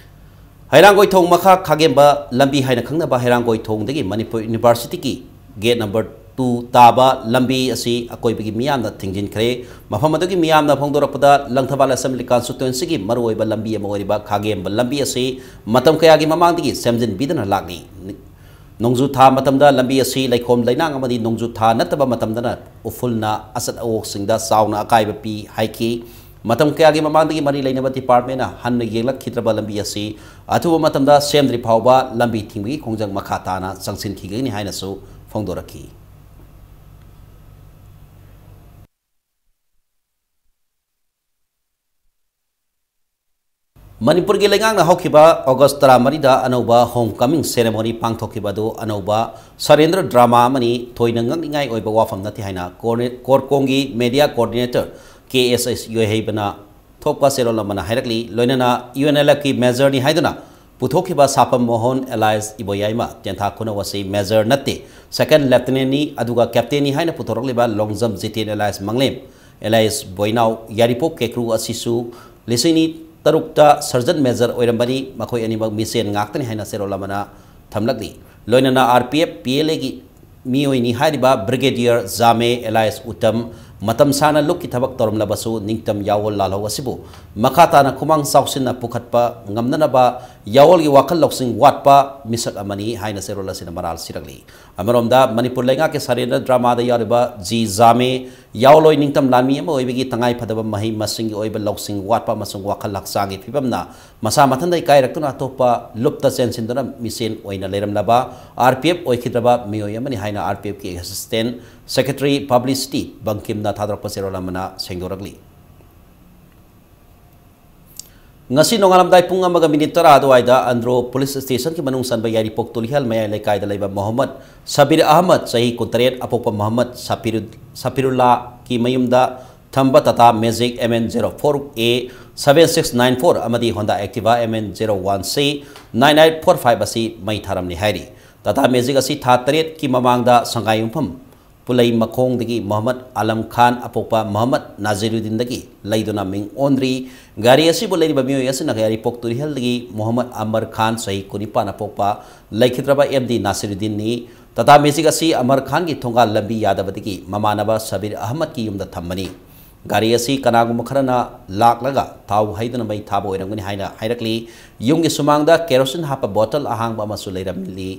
ꯍꯩꯔꯥꯡꯒꯣꯏꯊꯣꯡ ꯃꯈꯥ ꯈꯥꯒꯦꯝꯕ ꯂꯝꯕꯤ ꯍꯥꯏꯅ ꯈꯪꯅꯕ ꯍꯩꯔꯥꯡꯒꯣꯏꯊꯣꯡꯗꯒꯤ ꯃꯅꯤꯄꯨꯔ ꯌꯨꯅꯤꯚꯔꯁꯤꯇꯤꯒꯤ ꯒꯦꯠ ꯅꯝꯕꯔ ꯇꯨ ꯇꯥꯕ ꯂꯝꯕꯤ ꯑꯁꯤ ꯑꯀꯣꯏꯕꯒꯤ ꯃꯤꯌꯥꯝꯅ ꯊꯤꯡꯖꯤꯟꯈ꯭ꯔꯦ꯫ ꯃꯐꯝ ꯑꯗꯨꯒꯤ ꯃꯤꯌꯥꯝꯅ ꯐꯣꯡꯗꯣꯔꯛꯄꯗ, ꯂꯪꯊꯕꯥꯜ ꯑꯦꯁꯦꯝꯕ꯭ꯂꯤ ꯀꯟꯁꯇꯤꯇ꯭ꯋꯦꯟꯁꯤꯒꯤ ꯃꯔꯨꯑꯣꯏꯕ ꯂꯝꯕꯤ ꯑꯃ ꯑꯣꯏꯔꯤꯕ ꯈꯥꯒꯦꯝꯕ ꯂꯝꯕꯤ ꯑꯁꯤ ꯃꯇꯝ ꯀꯌꯥꯒꯤ ꯃꯃꯥꯡꯗꯒꯤ ꯁꯦꯝꯖꯤꯟꯕꯤꯗꯨꯅ ꯂꯥꯛꯂꯤ꯫ ꯅꯣꯡꯖꯨ ꯊꯥ ꯃꯇꯝꯗ ꯂꯝꯕꯤ ꯑꯁꯤ ꯂꯩꯈꯣꯝ ꯂꯩꯅꯥꯡ ꯑꯃꯗꯤ ꯅꯣꯡꯖꯨ ꯊꯥ ꯅꯠꯇꯕ ꯃꯇꯝꯗꯅ ꯎꯐꯨꯜꯅ ꯑꯆꯠ ꯑꯋꯣꯛꯁꯤꯡꯗ ꯆꯥꯎꯅ ꯑꯀꯥꯏꯕ ꯄꯤ ꯍꯥꯏꯈꯤ꯫ ꯃꯇꯝ ꯀꯌꯥꯒꯤ ꯃꯃꯥꯡꯗꯒꯤ ꯃꯔꯤ ꯂꯩꯅꯕ ꯗꯤꯄꯥꯔꯠꯃꯦꯟꯅ ꯍꯟꯅ ꯌꯦꯡꯂꯛꯈꯤꯗ꯭ꯔꯕ ꯂꯝꯕꯤ ꯑꯁꯤ ꯑꯊꯨꯕ ꯃꯇꯝꯗ ꯁꯦꯝꯗ꯭ꯔꯤ ꯐꯥꯎꯕ ꯂꯝꯕꯤ ꯊꯤꯡꯕꯒꯤ ꯈꯣꯡꯖꯪ ꯃꯈꯥ ꯇꯥꯅ ꯆꯪꯁꯤꯟꯈꯤꯒꯅꯤ ꯍꯥꯏꯅꯁꯨ ꯐꯣꯡꯗꯣꯔꯛꯈꯤ꯫ ꯃꯅꯤꯄꯨꯔꯒꯤ ꯂꯩꯉꯥꯛꯅ ꯍꯧꯈꯤꯕ ꯑꯣꯒꯁ ꯇꯔꯥꯃꯔꯤꯗ ꯑꯅꯧꯕ ꯍꯣꯝ ꯀꯃꯤꯡ ꯁꯦꯔꯦꯃꯣꯅꯤ ꯄꯥꯡꯊꯣꯛꯈꯤꯕ ꯑꯗꯨ ꯑꯅꯧꯕ ꯁꯔꯦꯟꯗ꯭ꯔ ꯗ꯭ꯔꯃꯥ ꯑꯃꯅꯤ, ꯊꯣꯏꯅ ꯉꯛꯅꯤꯡꯉꯥꯏ ꯑꯣꯏꯕ ꯋꯥꯐꯝ ꯅꯠꯇꯦ ꯍꯥꯏꯅ ꯀꯣꯔꯅꯦ-, ꯀꯣꯔꯀꯣꯡꯒꯤ ꯃꯦꯗꯤꯌꯥ ꯀꯣꯑꯣꯔꯗꯤꯅꯦꯇꯔ ꯀꯦ ꯑꯦꯁ ꯑꯦꯁ ꯌꯣꯏꯍꯩꯕꯅ ꯊꯣꯛꯄ ꯆꯦꯔꯣꯜ ꯑꯃꯅ ꯍꯥꯏꯔꯛꯂꯤ꯫ ꯂꯣꯏꯅꯅ ꯌꯨ ꯑꯦꯟ ꯑꯦꯜ ꯑꯦꯐꯀꯤ ꯃꯦꯖꯔꯅꯤ ꯍꯥꯏꯗꯨꯅ ꯄꯨꯊꯣꯛꯈꯤꯕ ꯁꯥꯄꯝ ꯃꯣꯍꯟ ꯑꯦꯂꯥꯏꯁ ꯏꯕꯣꯌꯥꯏꯃ ꯇꯦꯟꯊꯥ ꯈꯨꯅꯧ ꯑꯁꯤ ꯃꯦꯖꯔ ꯅꯠꯇꯦ, ꯁꯦꯀꯦꯟ ꯂꯦꯐꯇꯤꯅꯦꯟꯅꯤ, ꯑꯗꯨꯒ ꯀꯦꯞꯇꯦꯟꯅꯤ ꯍꯥꯏꯅ ꯄꯨꯊꯣꯔꯛꯂꯤꯕ ꯂꯣꯡꯖꯝ ꯖꯤꯇꯦꯟ ꯑꯦꯂꯥꯏꯁ ꯃꯪꯂꯦꯝ, ꯑꯦꯂꯥꯏꯁ ꯕꯣꯏꯅꯥꯎ ꯌꯥꯏꯔꯤꯄꯣꯛ ꯀꯦꯀ꯭ꯔꯨ ꯑꯁꯤꯁꯨ ꯂꯤꯁꯤꯡ ꯑꯅꯤ ꯇꯔꯨꯛꯇ ꯁꯔꯖꯟ ꯃꯦꯖꯔ ꯑꯣꯏꯔꯝꯕꯅꯤ꯫ ꯃꯈꯣꯏ ꯑꯅꯤꯃꯛ ꯃꯤꯁꯦꯟ ꯉꯥꯛꯇꯅꯤ ꯍꯥꯏꯅ ꯆꯦꯔꯣꯜ ꯑꯃꯅ ꯊꯝꯂꯛꯂꯤ꯫ ꯂꯣꯏꯅꯅ R P F, P L ꯑꯦꯒꯤ ꯃꯤꯑꯣꯏꯅꯤ ꯍꯥꯏꯔꯤꯕ ꯕ꯭ꯔꯤꯒꯦꯗꯤꯌꯔ ꯖꯥꯃꯦ ꯑꯦꯂꯥꯏꯁ ꯎꯇꯝ, ꯃꯇꯝ ꯁꯥꯡꯅ ꯂꯨꯞꯀꯤ ꯊꯕꯛ ꯇꯧꯔꯝꯂꯕꯁꯨ ꯅꯤꯡꯇꯝ ꯌꯥꯑꯣꯜ ꯂꯥꯜꯍꯧ ꯑꯁꯤꯕꯨ ꯃꯈꯥ ꯇꯥꯅ ꯈꯨꯃꯥꯡ ꯆꯥꯎꯁꯤꯟꯅ ꯄꯨꯈꯠꯄ ꯉꯝꯅꯅꯕ ꯌꯥꯑꯣꯜꯒꯤ ꯋꯥꯈꯜ ꯂꯧꯁꯤꯡ ꯋꯥꯠꯄ ꯃꯤꯁꯛ ꯑꯃꯅꯤ ꯍꯥꯏꯅ ꯆꯦꯔꯣꯜ ꯑꯁꯤꯅ ꯃꯔꯥꯜ ꯁꯤꯔꯛꯂꯤ꯫ ꯑꯃꯔꯣꯝꯗ ꯃꯅꯤꯄꯨꯔ ꯂꯩꯉꯥꯛꯀꯤ ꯁꯥꯔꯦꯟꯗ꯭ꯔ ꯗ꯭ꯔꯃꯥꯗ ꯌꯥꯎꯔꯤꯕ ꯖꯤ ꯖꯥꯃꯦ ꯌꯥꯑꯣꯜꯂꯣꯏ ꯅꯤꯡꯇꯝ ꯂꯥꯟꯃꯤ ꯑꯃ ꯑꯣꯏꯕꯒꯤ ꯇꯉꯥꯏ ꯐꯗꯕ ꯃꯍꯩ ꯃꯁꯤꯡꯒꯤ ꯑꯣꯏꯕ ꯂꯧꯁꯤꯡ ꯋꯥꯠꯄ ꯑꯃꯁꯨꯡ ꯋꯥꯈꯜ ꯍꯛꯆꯥꯡꯒꯤ ꯐꯤꯕꯝꯅ ꯃꯁꯥ ꯃꯊꯟꯇ ꯏꯀꯥꯏꯔꯛꯇꯨꯅ ꯑꯇꯣꯞꯄ ꯂꯨꯞꯇ ꯆꯦꯟꯁꯤꯟꯗꯨꯅ ꯃꯤꯁꯦꯟ ꯑꯣꯏꯅ ꯂꯩꯔꯝꯂꯕ ꯑꯥꯔ ꯄꯤ ꯑꯦꯐ ꯑꯣꯏꯈꯤꯗ꯭ꯔꯕ ꯃꯤꯑꯣꯏ ꯑꯃꯅꯤ ꯍꯥꯏꯅ ꯑꯥꯔ ꯄꯤ ꯑꯦꯐꯀꯤ ꯑꯦꯁꯤꯁꯇꯦꯟ ꯁꯦꯀ꯭ꯔꯦꯇꯔꯤ ꯄꯕ꯭ꯂꯤꯁꯤꯇꯤ ꯕꯪꯀꯤꯝꯅ ꯊꯥꯗꯣꯔꯛꯄ ꯆꯦꯔꯣꯜ ꯑꯃꯅ ꯁꯦꯡꯗꯣꯔꯛꯂꯤ꯫ ꯉꯁꯤ ꯅꯣꯡꯉꯥꯜꯂꯝꯗꯥꯏ ꯄꯨꯡ ꯑꯃꯒ ꯃꯤꯅꯤꯠ ꯇꯔꯥ ꯑꯗꯨꯋꯥꯏꯗ ꯑꯟꯗ꯭ꯔꯣ ꯄꯨꯂꯤꯁ ꯁ꯭ꯇꯦꯁꯟꯒꯤ ꯃꯅꯨꯡ ꯆꯟꯕ ꯌꯥꯏꯔꯤꯄꯣꯛ ꯇꯨꯂꯤꯍꯜ ꯃꯌꯥꯏ ꯂꯩꯀꯥꯏꯗ ꯂꯩꯕ ꯃꯣꯍꯝꯃꯗ ꯁꯕꯤꯔ ꯑꯍꯃꯗ, ꯆꯍꯤ ꯀꯨꯟꯇꯔꯦꯠ, ꯑꯄꯣꯛꯄ ꯃꯣꯍꯝꯃꯗ ꯁꯐꯤꯔꯨ-, ꯁꯐꯤꯔꯨꯜꯂꯥꯒꯤ ꯃꯌꯨꯝꯗ ꯊꯝꯕ Tata magic M N zero four A seven six nine four ꯑꯃꯗꯤ Honda Activa M N zero one C nine eight four five ꯑꯁꯤ ꯃꯩ ꯊꯥꯔꯝꯂꯤ ꯍꯥꯏꯔꯤ꯫ ꯇꯥꯇꯥ ꯃꯦꯖꯤꯛ ꯑꯁꯤ ꯊꯥ ꯇꯔꯦꯠꯀꯤ ꯃꯃꯥꯡꯗ ꯁꯉꯥꯏꯌꯨꯝꯐꯝ ꯄꯨꯂꯩꯃꯈꯣꯡꯗꯒꯤ ꯃꯣꯍꯝꯃꯗ ꯑꯂꯝ ꯈꯥꯟ ꯑꯄꯣꯛꯄ ꯃꯣꯍꯝꯃꯗ ꯅꯥꯖꯤꯔꯨꯗꯤꯟꯗꯒꯤ ꯂꯩꯗꯨꯅ ꯃꯤꯡ ꯑꯣꯟꯗ꯭ꯔꯤ꯫ ꯒꯥꯔꯤ ꯑꯁꯤꯕꯨ ꯂꯩꯔꯤꯕ ꯃꯤꯑꯣꯏ ꯑꯁꯤꯅ ꯌꯥꯏꯔꯤꯄꯣꯛ ꯇꯨꯔꯤꯍꯜꯗꯒꯤ ꯃꯣꯍꯝꯃꯗ ꯑꯃꯔ ꯈꯥꯟ, ꯆꯍꯤ ꯀꯨꯟꯅꯤꯄꯥꯟ, ꯑꯄꯣꯛꯄ ꯂꯩꯈꯤꯗ꯭ꯔꯕ ꯑꯦꯝ ꯗꯤ ꯅꯥꯁꯤꯔꯨꯗꯤꯟꯅꯤ꯫ ꯇꯥꯇꯥ ꯃꯦꯖꯤꯛ ꯑꯁꯤ ꯑꯃꯔ ꯈꯥꯟꯒꯤ ꯊꯣꯡꯒꯥꯜ ꯂꯝꯕꯤ ꯌꯥꯗꯕꯗꯒꯤ ꯃꯃꯥꯟꯅꯕ ꯁꯕꯤꯔ ꯑꯍꯃꯗꯀꯤ ꯌꯨꯝꯗ ꯊꯝꯕꯅꯤ꯫ ꯒꯥꯔꯤ ꯑꯁꯤ ꯀꯅꯥꯒꯨꯝꯕ ꯈꯔꯅ ꯂꯥꯛꯂꯒ ꯊꯥꯎ ꯍꯩꯗꯨꯅ ꯃꯩ ꯊꯥꯕ ꯑꯣꯏꯔꯝꯒꯅꯤ ꯍꯥꯏꯅ ꯍꯥꯏꯔꯛꯂꯤ꯫ ꯌꯨꯝꯒꯤ ꯁꯨꯃꯥꯡꯗ ꯀꯦꯔꯣꯁꯤꯟ ꯍꯥꯞꯄ ꯕꯣꯇꯜ ꯑꯍꯥꯡꯕ ꯑꯃꯁꯨ ꯂꯩꯔꯝꯂꯤ꯫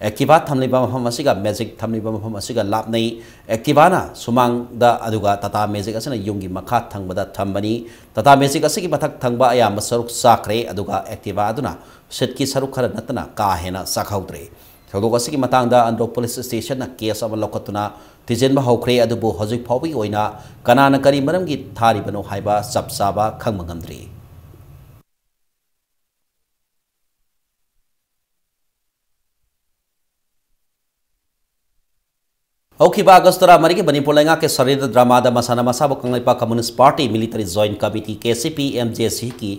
ꯑꯦꯛꯇꯤꯚꯥ ꯊꯝꯂꯤꯕ ꯃꯐꯝ ꯑꯁꯤꯒ ꯃꯦꯖꯤꯛ ꯊꯝꯂꯤꯕ ꯃꯐꯝ ꯑꯁꯤꯒ ꯂꯥꯞꯅꯩ꯫ ꯑꯦꯛꯇꯤꯚꯥꯅ ꯁꯨꯃꯥꯡꯗ, ꯑꯗꯨꯒ ꯇꯥꯇꯥ ꯃꯦꯖꯤꯛ ꯑꯁꯤꯅ ꯌꯨꯝꯒꯤ ꯃꯈꯥ ꯊꯪꯕꯗ ꯊꯝꯕꯅꯤ꯫ ꯇꯥꯇꯥ ꯃꯦꯖꯤꯛ ꯑꯁꯤꯒꯤ ꯃꯊꯛ ꯊꯪꯕ ꯑꯌꯥꯝꯕ ꯁꯔꯨꯛ ꯆꯥꯈ꯭ꯔꯦ, ꯑꯗꯨꯒ ꯑꯦꯛꯇꯤꯚꯥ ꯑꯗꯨꯅ ꯁꯤꯠꯀꯤ ꯁꯔꯨꯛ ꯈꯔ ꯅꯠꯇꯅ ꯀꯥ ꯍꯦꯟꯅ ꯆꯥꯛꯍꯧꯗ꯭ꯔꯦ꯫ ꯊꯧꯗꯣꯛ ꯑꯁꯤꯒꯤ ꯃꯇꯥꯡꯗ ꯑꯟꯗ꯭ꯔꯣ ꯄꯨꯂꯤꯁ ꯁ꯭ꯇꯦꯁꯟꯅ ꯀꯦꯁ ꯑꯃ ꯂꯧꯈꯠꯇꯨꯅ ꯊꯤꯖꯤꯟꯕ ꯍꯧꯈ꯭ꯔꯦ, ꯑꯗꯨꯕꯨ ꯍꯧꯖꯤꯛ ꯐꯥꯎꯕꯒꯤ ꯑꯣꯏꯅ ꯀꯅꯥꯅ ꯀꯔꯤ ꯃꯔꯝꯒꯤ ꯊꯥꯔꯤꯕꯅꯣ ꯍꯥꯏꯕ ꯆꯞ ꯆꯥꯕ ꯈꯪꯕ ꯉꯝꯗ꯭ꯔꯤ꯫ ꯍꯧꯈꯤꯕ ꯑꯥꯒꯁ ꯇꯔꯥꯃꯔꯤꯒꯤ ꯃꯅꯤꯄꯨꯔ ꯂꯩꯉꯥꯛꯀꯤ ꯁꯔꯦꯟꯗ꯭ꯔ ꯗ꯭ꯔꯃꯥꯗ ꯃꯁꯥꯅ ꯃꯁꯥꯕꯨ Kangleipak communist party military joint committee, K C P M J ꯁꯤꯒꯤ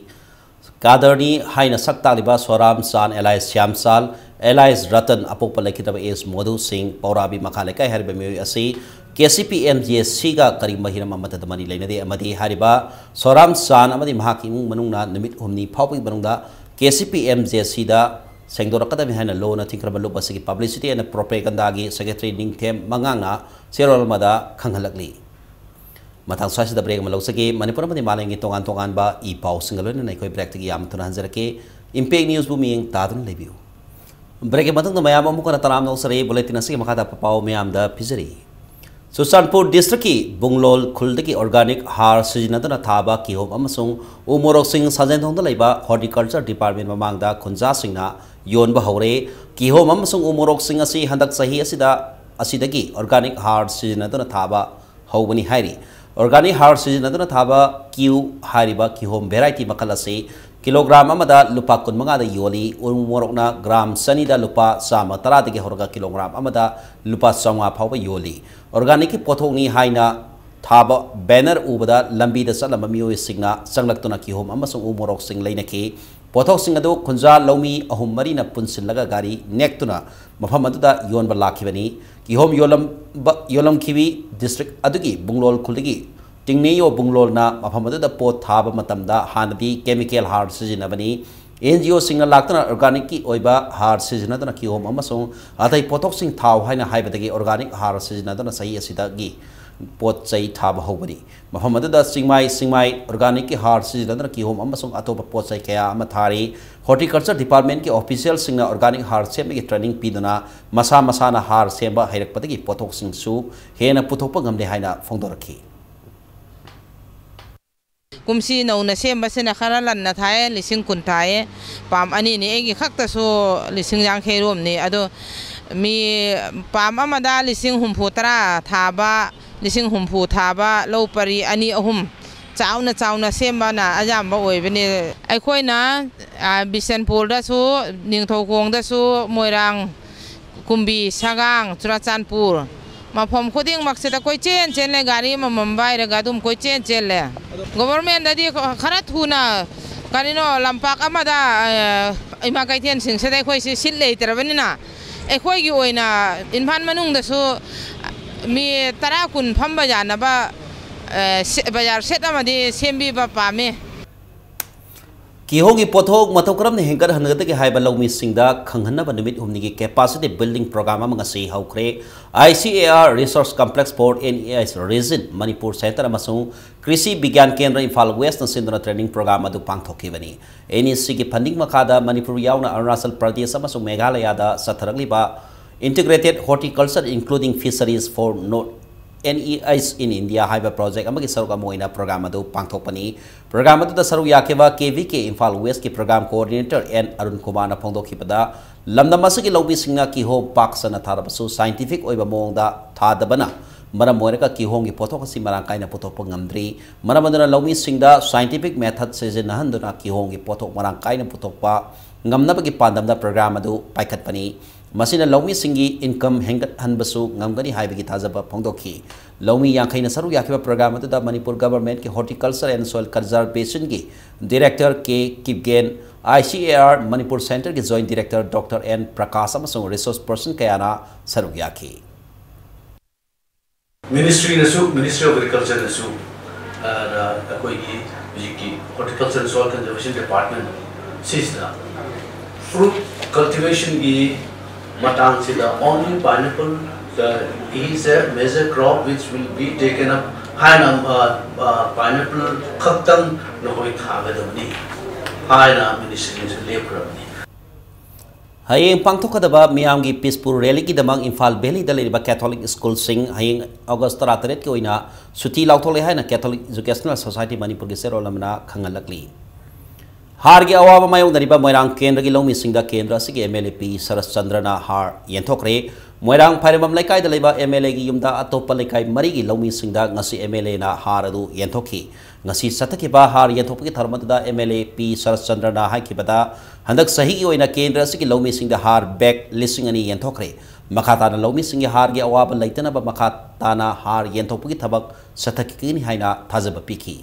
ꯀꯥꯗꯔꯅꯤ ꯍꯥꯏꯅ ꯁꯛ ꯇꯥꯛꯂꯤꯕ ꯁꯣꯔꯥꯝ ꯆꯥꯟ ꯑꯦꯂꯥꯏꯁ ꯁ꯭ꯌꯥꯝ ꯆꯥꯟ ꯑꯦꯂꯥꯏꯁ ꯔꯇꯟ ꯑꯄꯣꯛꯄ ꯂꯩꯈꯤꯗ꯭ꯔꯕ ꯑꯦꯁ ꯃꯣꯙꯨ ꯁꯤꯡ, ꯄꯧꯔꯥꯕꯤ ꯃꯈꯥ ꯂꯩꯀꯥꯏ ꯍꯥꯏꯔꯤꯕ ꯃꯤꯑꯣꯏ ꯑꯁꯤ ꯀꯦ ꯁꯤ ꯄꯤ ꯑꯦꯝ ꯖꯦ ꯁꯤꯒ ꯀꯔꯤꯒꯨꯝꯕ ꯍꯤꯔꯝ ꯑꯃꯠꯇꯗ ꯃꯔꯤ ꯂꯩꯅꯗꯦ ꯑꯃꯗꯤ ꯍꯥꯏꯔꯤꯕ ꯁꯣꯔꯥꯝ ꯆꯥꯟ ꯑꯃꯗꯤ ꯃꯍꯥꯛꯀꯤ ꯏꯃꯨꯡ ꯃꯅꯨꯡꯅ ꯅꯨꯃꯤꯠ ꯍꯨꯝꯅꯤ ꯐꯥꯎꯕꯒꯤ ꯃꯅꯨꯡꯗ ꯀꯦ ꯁꯤ ꯄꯤ ꯑꯦꯝ ꯖꯦ ꯁꯤꯗ ꯁꯦꯡꯗꯣꯔꯛꯀꯗꯕꯅꯤ ꯍꯥꯏꯅ ꯂꯣꯟꯅ ꯊꯤꯡꯈ꯭ꯔꯕ ꯂꯨꯞ ꯑꯁꯤꯒꯤ ꯄꯕ꯭ꯂꯤꯁꯤꯇꯤ ꯑꯦꯟ ꯄ꯭ꯔꯣꯄꯦꯒꯟꯗꯥꯒꯤ ꯁꯦꯀ꯭ꯔꯦꯇꯔꯤ ꯅꯤꯡꯊꯦꯝ ꯃꯉꯥꯡꯅ ꯆꯦꯔꯣꯜ ꯑꯃꯗ ꯈꯪꯍꯜꯂꯛꯂꯤ꯫ ꯃꯇꯥꯡ ꯁ꯭ꯋꯥꯏꯁꯤꯗ ꯕ꯭ꯔꯦꯛ ꯑꯃ ꯂꯧꯖꯒꯦ꯫ ꯃꯅꯤꯄꯨꯔ ꯑꯃꯗꯤ ꯃꯥꯂꯦꯝꯒꯤ ꯇꯣꯉꯥꯟ ꯇꯣꯉꯥꯟꯕ ꯏ ꯄꯥꯎꯁꯤꯡꯒ ꯂꯣꯏꯅꯅ ꯑꯩꯈꯣꯏ ꯕ꯭ꯔꯦꯛꯇꯒꯤ ꯌꯥꯝ ꯊꯨꯅ ꯍꯟꯖꯔꯛꯀꯦ꯫ ꯏꯝꯄꯦꯛ ꯅ꯭ꯌꯨꯁꯕꯨ ꯃꯤꯠꯌꯦꯡ ꯇꯥꯗꯨꯅ ꯂꯩꯕꯤꯌꯨ꯫ ꯕ꯭ꯔꯦꯛꯀꯤ ꯃꯇꯨꯡꯗ ꯃꯌꯥꯝ ꯑꯃꯨꯛ ꯍꯟꯅ ꯇꯔꯥꯝꯅ ꯑꯣꯛꯆꯔꯤ꯫ ꯕꯨꯂꯦꯇꯤꯟ ꯑꯁꯤꯒꯤ ꯃꯈꯥꯗ ꯄꯥꯎ ꯃꯌꯥꯝꯗ ꯄꯤꯖꯔꯤ꯫ ꯆꯨꯔꯆꯥꯟꯄꯨꯔ ꯗꯤꯁꯇ꯭ꯔꯤꯛꯀꯤ ꯕꯨꯡꯂꯣꯜ ꯈꯨꯜꯗꯒꯤ ꯑꯣꯔꯒꯥꯅꯤꯛ ꯍꯥꯔ ꯁꯤꯖꯤꯟꯅꯗꯨꯅ ꯊꯥꯕ ꯀꯤꯍꯣꯝ ꯑꯃꯁꯨꯡ ꯎ ꯃꯣꯔꯣꯛꯁꯤꯡ ꯁꯟꯖꯦꯟꯊꯣꯡꯗ ꯂꯩꯕ ꯍꯣꯔꯇꯤꯀꯜꯆꯔ ꯗꯤꯄꯥꯔꯠꯃꯦꯟ ꯃꯃꯥꯡꯗ ꯈꯨꯟꯖꯥꯁꯤꯡꯅ ꯌꯣꯟꯕ ꯍꯧꯔꯦ꯫ ꯀꯤꯍꯣꯝ ꯑꯃꯁꯨꯡ ꯎ ꯃꯣꯔꯣꯛꯁꯤꯡ ꯑꯁꯤ ꯍꯟꯗꯛ ꯆꯍꯤ ꯑꯁꯤꯗ, ꯑꯁꯤꯗꯒꯤ ꯑꯣꯔꯒꯥꯅꯤꯛ ꯍꯥꯔ ꯁꯤꯖꯤꯟꯅꯗꯨꯅ ꯊꯥꯕ ꯍꯧꯕꯅꯤ ꯍꯥꯏꯔꯤ꯫ ꯑꯣꯔꯒꯥꯅꯤꯛ ꯍꯥꯔ ꯁꯤꯖꯤꯟꯅꯗꯨꯅ ꯊꯥꯕ ꯀ꯭ꯌꯨ ꯍꯥꯏꯔꯤꯕ ꯀꯤꯍꯣꯝ ꯚꯦꯔꯥꯏꯇꯤ ꯃꯈꯜ ꯑꯁꯤ ꯀꯤꯂꯣꯒ꯭ꯔꯥꯝ ꯑꯃꯗ ꯂꯨꯄꯥ ꯀꯨꯟꯃꯉꯥꯗ ꯌꯣꯜꯂꯤ꯫ ꯎ ꯃꯣꯔꯣꯛꯅ ꯒ꯭ꯔꯥꯝ ꯆꯅꯤꯗ ꯂꯨꯄꯥ ꯆꯥꯝꯃ ꯇꯔꯥꯗꯒꯤ ꯍꯧꯔꯒ ꯀꯤꯂꯣꯒ꯭ꯔꯥꯝ ꯑꯃꯗ ꯂꯨꯄꯥ ꯆꯥꯝꯃꯉꯥ ꯐꯥꯎꯕ ꯌꯣꯜꯂꯤ꯫ ꯑꯣꯔꯒꯥꯅꯤꯛꯀꯤ ꯄꯣꯠꯊꯣꯛꯅꯤ ꯍꯥꯏꯅ ꯊꯥꯕ ꯕꯦꯅꯔ ꯎꯕꯗ ꯂꯝꯕꯤꯗ ꯆꯠꯂꯝꯕ ꯃꯤꯑꯣꯏꯁꯤꯡꯅ ꯆꯪꯂꯛꯇꯨꯅ ꯀꯤꯍꯣꯝ ꯑꯃꯁꯨꯡ ꯎ ꯃꯣꯔꯣꯛꯁꯤꯡ ꯂꯩꯅꯈꯤ꯫ ꯄꯣꯠꯊꯣꯛꯁꯤꯡ ꯑꯗꯨ ꯈꯨꯟꯖꯥ ꯂꯧꯃꯤ ꯑꯍꯨꯝ ꯃꯔꯤꯅ ꯄꯨꯟꯁꯤꯜꯂꯒ ꯒꯥꯔꯤ ꯅꯦꯛꯇꯨꯅ ꯃꯐꯝ ꯑꯗꯨꯗ ꯌꯣꯟꯕ ꯂꯥꯛꯈꯤꯕꯅꯤ꯫ ꯀꯤꯍꯣꯝ ꯌꯣꯜꯂꯝꯕ, ꯌꯣꯜꯂꯝꯈꯤꯕꯤ ꯗꯤꯁꯇ꯭ꯔꯤꯛ ꯑꯗꯨꯒꯤ ꯕꯨꯡꯂꯣꯜ ꯈꯨꯜꯗꯒꯤ ꯇꯤꯡꯅꯤꯌꯣ ꯕꯨꯡꯂꯣꯜꯅ ꯃꯐꯝ ꯑꯗꯨꯗ ꯄꯣꯠ ꯊꯥꯕ ꯃꯇꯝꯗ ꯍꯥꯟꯅꯗꯤ ꯀꯦꯃꯤꯀꯦꯜ ꯍꯥꯔ ꯁꯤꯖꯤꯟꯅꯕꯅꯤ꯫ ꯑꯦꯟ ꯖꯤ ꯑꯣꯁꯤꯡꯅ ꯂꯥꯛꯇꯨꯅ ꯑꯣꯔꯒꯥꯅꯤꯛꯀꯤ ꯑꯣꯏꯕ ꯍꯥꯔ ꯁꯤꯖꯤꯟꯅꯗꯨꯅ ꯀꯤꯍꯣꯝ ꯑꯃꯁꯨꯡ ꯑꯇꯩ ꯄꯣꯠꯊꯣꯛꯁꯤꯡ ꯊꯥꯎ ꯍꯥꯏꯅ ꯍꯥꯏꯕꯗꯒꯤ ꯑꯣꯔꯒꯥꯅꯤꯛ ꯍꯥꯔ ꯁꯤꯖꯤꯟꯅꯗꯨꯅ ꯆꯍꯤ ꯑꯁꯤꯗꯒꯤ ꯄꯣꯠ ꯆꯩ ꯊꯥꯕ ꯍꯧꯕꯅꯤ꯫ ꯃꯐꯝ ꯑꯗꯨꯗ ꯆꯤꯡꯃꯥꯏ, ꯆꯤꯡꯃꯥꯏ ꯑꯣꯔꯒꯥꯅꯤꯛꯀꯤ ꯍꯥꯔ ꯁꯤꯖꯤꯟꯅꯗꯨꯅ ꯀꯤꯍꯣꯝ ꯑꯃꯁꯨꯡ ꯑꯇꯣꯞꯄ ꯄꯣꯠ ꯆꯩ ꯀꯌꯥ ꯑꯃ ꯊꯥꯔꯤ꯫ ꯍꯣꯔꯇꯤꯀꯜꯆꯔ ꯗꯤꯄꯥꯔꯠꯃꯦꯟꯠꯀꯤ ꯑꯣꯐꯤꯁꯤꯌꯦꯜꯁꯤꯡꯅ ꯑꯣꯔꯒꯥꯅꯤꯛ ꯍꯥꯔ ꯁꯦꯝꯕꯒꯤ ꯇ꯭ꯔꯦꯅꯤꯡ ꯄꯤꯗꯨꯅ ꯃꯁꯥ ꯃꯁꯥꯅ ꯍꯥꯔ ꯁꯦꯝꯕ ꯍꯩꯔꯛꯄꯗꯒꯤ ꯄꯣꯠꯊꯣꯛꯁꯤꯡꯁꯨ ꯍꯦꯟꯅ ꯄꯨꯊꯣꯛꯄ ꯉꯝꯂꯦ ꯍꯥꯏꯅ ꯐꯣꯡꯗꯣꯔꯛꯈꯤ꯫ ꯀꯨꯝꯁꯤ ꯅꯧꯅ ꯁꯦꯝꯕꯁꯤꯅ ꯈꯔ ꯂꯟꯅ ꯊꯥꯏꯌꯦ, ꯂꯤꯁꯤꯡ ꯀꯨꯟ ꯊꯥꯏꯌꯦ꯫ ꯄꯥꯝ ꯑꯅꯤꯅꯤ, ꯑꯩꯒꯤ ꯈꯛꯇꯁꯨ ꯂꯤꯁꯤꯡ ꯌꯥꯡꯈꯩ ꯔꯣꯝꯅꯤ꯫ ꯑꯗꯣ ꯃꯤ ꯄꯥꯝ ꯑꯃꯗ ꯂꯤꯁꯤꯡ ꯍꯨꯝꯐꯨ ꯇꯔꯥ ꯊꯥꯕ, ꯂꯤꯁꯤꯡ ꯍꯨꯝꯐꯨ ꯊꯥꯕ ꯂꯧ ꯄꯔꯤ ꯑꯅꯤ ꯑꯍꯨꯝ ꯆꯥꯎꯅ ꯆꯥꯎꯅ ꯁꯦꯝꯕꯅ ꯑꯌꯥꯝꯕ ꯑꯣꯏꯕꯅꯤ꯫ ꯑꯩꯈꯣꯏꯅ, ꯑ, ꯕꯤꯁꯦꯟꯄꯨꯔꯗꯁꯨ, ꯅꯤꯡꯊꯧꯈꯣꯡꯗꯁꯨ, ꯃꯣꯏꯔꯥꯡ, ꯀꯨꯝꯕꯤ, ꯁꯒꯥꯡ, ꯆꯨꯔꯥꯆꯥꯟꯄꯨꯔ, ꯃꯐꯝ ꯈꯨꯗꯤꯡꯃꯛꯁꯤꯗ ꯀꯣꯏꯆꯦꯟ ꯆꯦꯜꯂꯦ, ꯒꯥꯔꯤ ꯑꯃꯃꯝ ꯄꯥꯏꯔꯒ ꯑꯗꯨꯝ ꯀꯣꯏꯆꯦꯟ ꯆꯦꯜꯂꯦ꯫ ꯒꯣꯕꯔꯃꯦꯟꯗꯗꯤ ꯈꯔ ꯊꯨꯅ, ꯀꯔꯤꯅꯣ, ꯂꯝꯄꯥꯛ ꯑꯃꯗ, ꯑ, ꯏꯃꯥ ꯀꯩꯊꯦꯜꯁꯤꯡꯁꯤꯗ ꯑꯩꯈꯣꯏꯁꯤ ꯁꯤꯠ ꯂꯩꯇ꯭ꯔꯕꯅꯤꯅ, ꯑꯩꯈꯣꯏꯒꯤ ꯑꯣꯏꯅ ꯏꯝꯐꯥꯜ ꯃꯅꯨꯡꯗꯁꯨ ꯃꯤ ꯇꯔꯥ ꯀꯨꯟ ꯐꯝꯕ ꯌꯥꯅꯕ, ꯑ, ꯁꯦ-, ꯕꯖꯥꯔ ꯁꯦꯠ ꯑꯃꯗꯤ ꯁꯦꯝꯕꯤꯕ ꯄꯥꯝꯃꯤ꯫ ꯀꯤꯍꯣꯝꯒꯤ ꯄꯣꯠꯊꯣꯛ ꯃꯇꯧ ꯀꯔꯝꯅ ꯍꯦꯟꯒꯠꯍꯟꯒꯗꯒꯦ ꯍꯥꯏꯕ ꯂꯧꯃꯤꯁꯤꯡꯗ ꯈꯪꯍꯟꯅꯕ ꯅꯨꯃꯤꯠ ꯍꯨꯝꯅꯤꯒꯤ capacity building program ꯑꯃ ꯉꯁꯤ ꯍꯧꯈ꯭ꯔꯦ꯫ I C A R Resource Complex for N E I's Region, Manipur Center ꯑꯃꯁꯨꯡ ꯀ꯭ꯔꯤꯁꯤ ꯕꯤꯒ꯭ꯌꯥꯟ ꯀꯦꯟꯗ꯭ꯔ ꯏꯝꯐꯥꯜ Westꯅ ꯁꯤꯟꯗꯨꯅ training program ꯑꯗꯨ ꯄꯥꯡꯊꯣꯛꯈꯤꯕꯅꯤ꯫ N E C ꯒꯤ funding ꯃꯈꯥꯗ ꯃꯅꯤꯄꯨꯔ ꯌꯥꯎꯅ ꯑꯔꯨꯅꯥꯆꯜ ꯄ꯭ꯔꯗꯦꯁ ꯑꯃꯁꯨꯡ ꯃꯦꯘꯥꯂꯌꯥꯗ ꯆꯠꯊꯔꯛꯂꯤꯕ Integrated Horticulture Including Fisheries for North N E I's in India ꯍꯥꯏꯕ project ꯑꯃꯒꯤ ꯁꯔꯨꯛ ꯑꯃ ꯑꯣꯏꯅ program ꯑꯗꯨ ꯄꯥꯡꯊꯣꯛꯄꯅꯤ꯫ Program ꯑꯗꯨꯗ ꯁꯔꯨꯛ ꯌꯥꯈꯤꯕ K V K Imphal Westꯀꯤ program coordinator N Arun ꯀꯨꯃꯥꯔꯅ ꯐꯣꯡꯗꯣꯛꯈꯤꯕꯗ, ꯂꯝꯗꯝ ꯑꯁꯤꯒꯤ ꯂꯧꯃꯤꯁꯤꯡꯅ ꯀꯤꯍꯣꯝ ꯄꯥꯛ ꯁꯟꯅ ꯊꯥꯔꯕꯁꯨ scientific ꯑꯣꯏꯕ ꯃꯑꯣꯡꯗ ꯊꯥꯗꯕꯅ ꯃꯔꯝ ꯑꯣꯏꯔꯒ ꯀꯤꯍꯣꯝꯒꯤ ꯄꯣꯠꯊꯣꯛ ꯑꯁꯤ ꯃꯔꯥꯡ ꯀꯥꯏꯅ ꯄꯨꯊꯣꯛꯄ ꯉꯝꯗ꯭ꯔꯤ꯫ ꯃꯔꯝ ꯑꯗꯨꯅ ꯂꯧꯃꯤꯁꯤꯡꯗ scientific method ꯁꯤꯖꯤꯟꯅꯍꯟꯗꯨꯅ ꯀꯤꯍꯣꯝꯒꯤ ꯄꯣꯠꯊꯣꯛ ꯃꯔꯥꯡ ꯀꯥꯏꯅ ꯄꯨꯊꯣꯛꯄ ꯉꯝꯅꯕꯒꯤ ꯄꯥꯟꯗꯝꯗ program ꯑꯗꯨ ꯄꯥꯏꯈꯠꯄꯅꯤ꯫ ꯃꯁꯤꯅ ꯂꯧꯃꯤꯁꯤꯡꯒꯤ income ꯍꯦꯟꯒꯠꯍꯟꯕꯁꯨ ꯉꯝꯒꯅꯤ ꯍꯥꯏꯕꯒꯤ ꯊꯥꯖꯕ ꯐꯣꯡꯗꯣꯛꯈꯤ꯫ ꯂꯧꯃꯤ ꯌꯥꯡꯈꯩꯅ ꯁꯔꯨꯛ ꯌꯥꯈꯤꯕ program ꯑꯗꯨꯗ Manipur governmentꯀꯤ Horticulture and Soil Conservationꯒꯤ Director K Kipgen, I C A R Manipur Centreꯒꯤ Joint Director Doctor N Prakash ꯑꯃꯁꯨꯡ resource person ꯀꯌꯥꯅ ꯁꯔꯨꯛ ꯌꯥꯈꯤ꯫ Ministryꯅꯁꯨ, Ministry of Agricultureꯅꯁꯨ, ꯑ, ꯑꯩꯈꯣꯏꯒꯤ ꯍꯧꯖꯤꯛꯀꯤ Horticulture and Soil Conservation Department ꯁꯤꯁꯤꯗ fruit cultivationꯒꯤ ꯃꯇꯥꯡꯁꯤꯗ only pineapple, uh, is a major crop which will be taken up ꯍꯥꯏꯅ, ꯑ, ꯑ, pineapple ꯈꯛꯇꯪ ꯅꯈꯣꯏ ꯊꯥꯒꯗꯕꯅꯤ ꯍꯥꯏꯅ ministryꯅꯁꯨ ꯂꯦꯞꯈ꯭ꯔꯕꯅꯤ꯫ ꯍꯌꯦꯡ ꯄꯥꯡꯊꯣꯛꯀꯗꯕ ꯃꯤꯌꯥꯝꯒꯤ peaceful rallyꯒꯤꯗꯃꯛ ꯏꯝꯐꯥꯜ valleyꯗ ꯂꯩꯔꯤꯕ Catholic schoolꯁꯤꯡ ꯍꯌꯦꯡ August ꯇꯔꯥꯇꯔꯦꯠꯀꯤ ꯑꯣꯏꯅ ꯁꯨꯇꯤ ꯂꯥꯎꯊꯣꯛꯂꯦ ꯍꯥꯏꯅ Catholic Educational Society ꯃꯅꯤꯄꯨꯔꯒꯤ ꯆꯦꯔꯣꯜ ꯑꯃꯅ ꯈꯪꯍꯜꯂꯛꯂꯤ꯫ ꯍꯥꯔꯒꯤ ꯑꯋꯥꯕ ꯃꯥꯌꯣꯛꯅꯔꯤꯕ ꯃꯣꯏꯔꯥꯡ ꯀꯦꯟꯗ꯭ꯔꯒꯤ ꯂꯧꯃꯤꯁꯤꯡꯗ ꯀꯦꯟꯗ꯭ꯔ ꯑꯁꯤꯒꯤ M L A P ꯁꯔꯠꯆꯟꯗ꯭ꯔꯅ ꯍꯥꯔ ꯌꯦꯟꯊꯣꯛꯈ꯭ꯔꯦ꯫ ꯃꯣꯏꯔꯥꯡ ꯐꯥꯏꯔꯦꯝꯕꯝ ꯂꯩꯀꯥꯏꯗ ꯂꯩꯕ M L Aꯒꯤ ꯌꯨꯝꯗ ꯑꯇꯣꯞꯄ ꯂꯩꯀꯥꯏ ꯃꯔꯤꯒꯤ ꯂꯧꯃꯤꯁꯤꯡꯗ ꯉꯁꯤ M L Aꯅ ꯍꯥꯔ ꯑꯗꯨ ꯌꯦꯟꯊꯣꯛꯈꯤ꯫ ꯉꯁꯤ ꯆꯠꯊꯈꯤꯕ ꯍꯥꯔ ꯌꯦꯟꯊꯣꯛꯄꯒꯤ ꯊꯧꯔꯝ ꯑꯗꯨꯗ M L A P ꯁꯔꯠꯆꯟꯗ꯭ꯔꯅ ꯍꯥꯏꯈꯤꯕꯗ, ꯍꯟꯗꯛ ꯆꯍꯤꯒꯤ ꯑꯣꯏꯅ ꯀꯦꯟꯗ꯭ꯔ ꯑꯁꯤꯒꯤ ꯂꯧꯃꯤꯁꯤꯡꯗ ꯍꯥꯔ bag ꯂꯤꯁꯤꯡ ꯑꯅꯤ ꯌꯦꯟꯊꯣꯛꯈ꯭ꯔꯦ꯫ ꯃꯈꯥ ꯇꯥꯅ ꯂꯧꯃꯤꯁꯤꯡꯒꯤ ꯍꯥꯔꯒꯤ ꯑꯋꯥꯕ ꯂꯩꯇꯅꯕ ꯃꯈꯥ ꯇꯥꯅ ꯍꯥꯔ ꯌꯦꯟꯊꯣꯛꯄꯒꯤ ꯊꯕꯛ ꯆꯠꯊꯈꯤꯒꯅꯤ ꯍꯥꯏꯅ ꯊꯥꯖꯕ ꯄꯤꯈꯤ꯫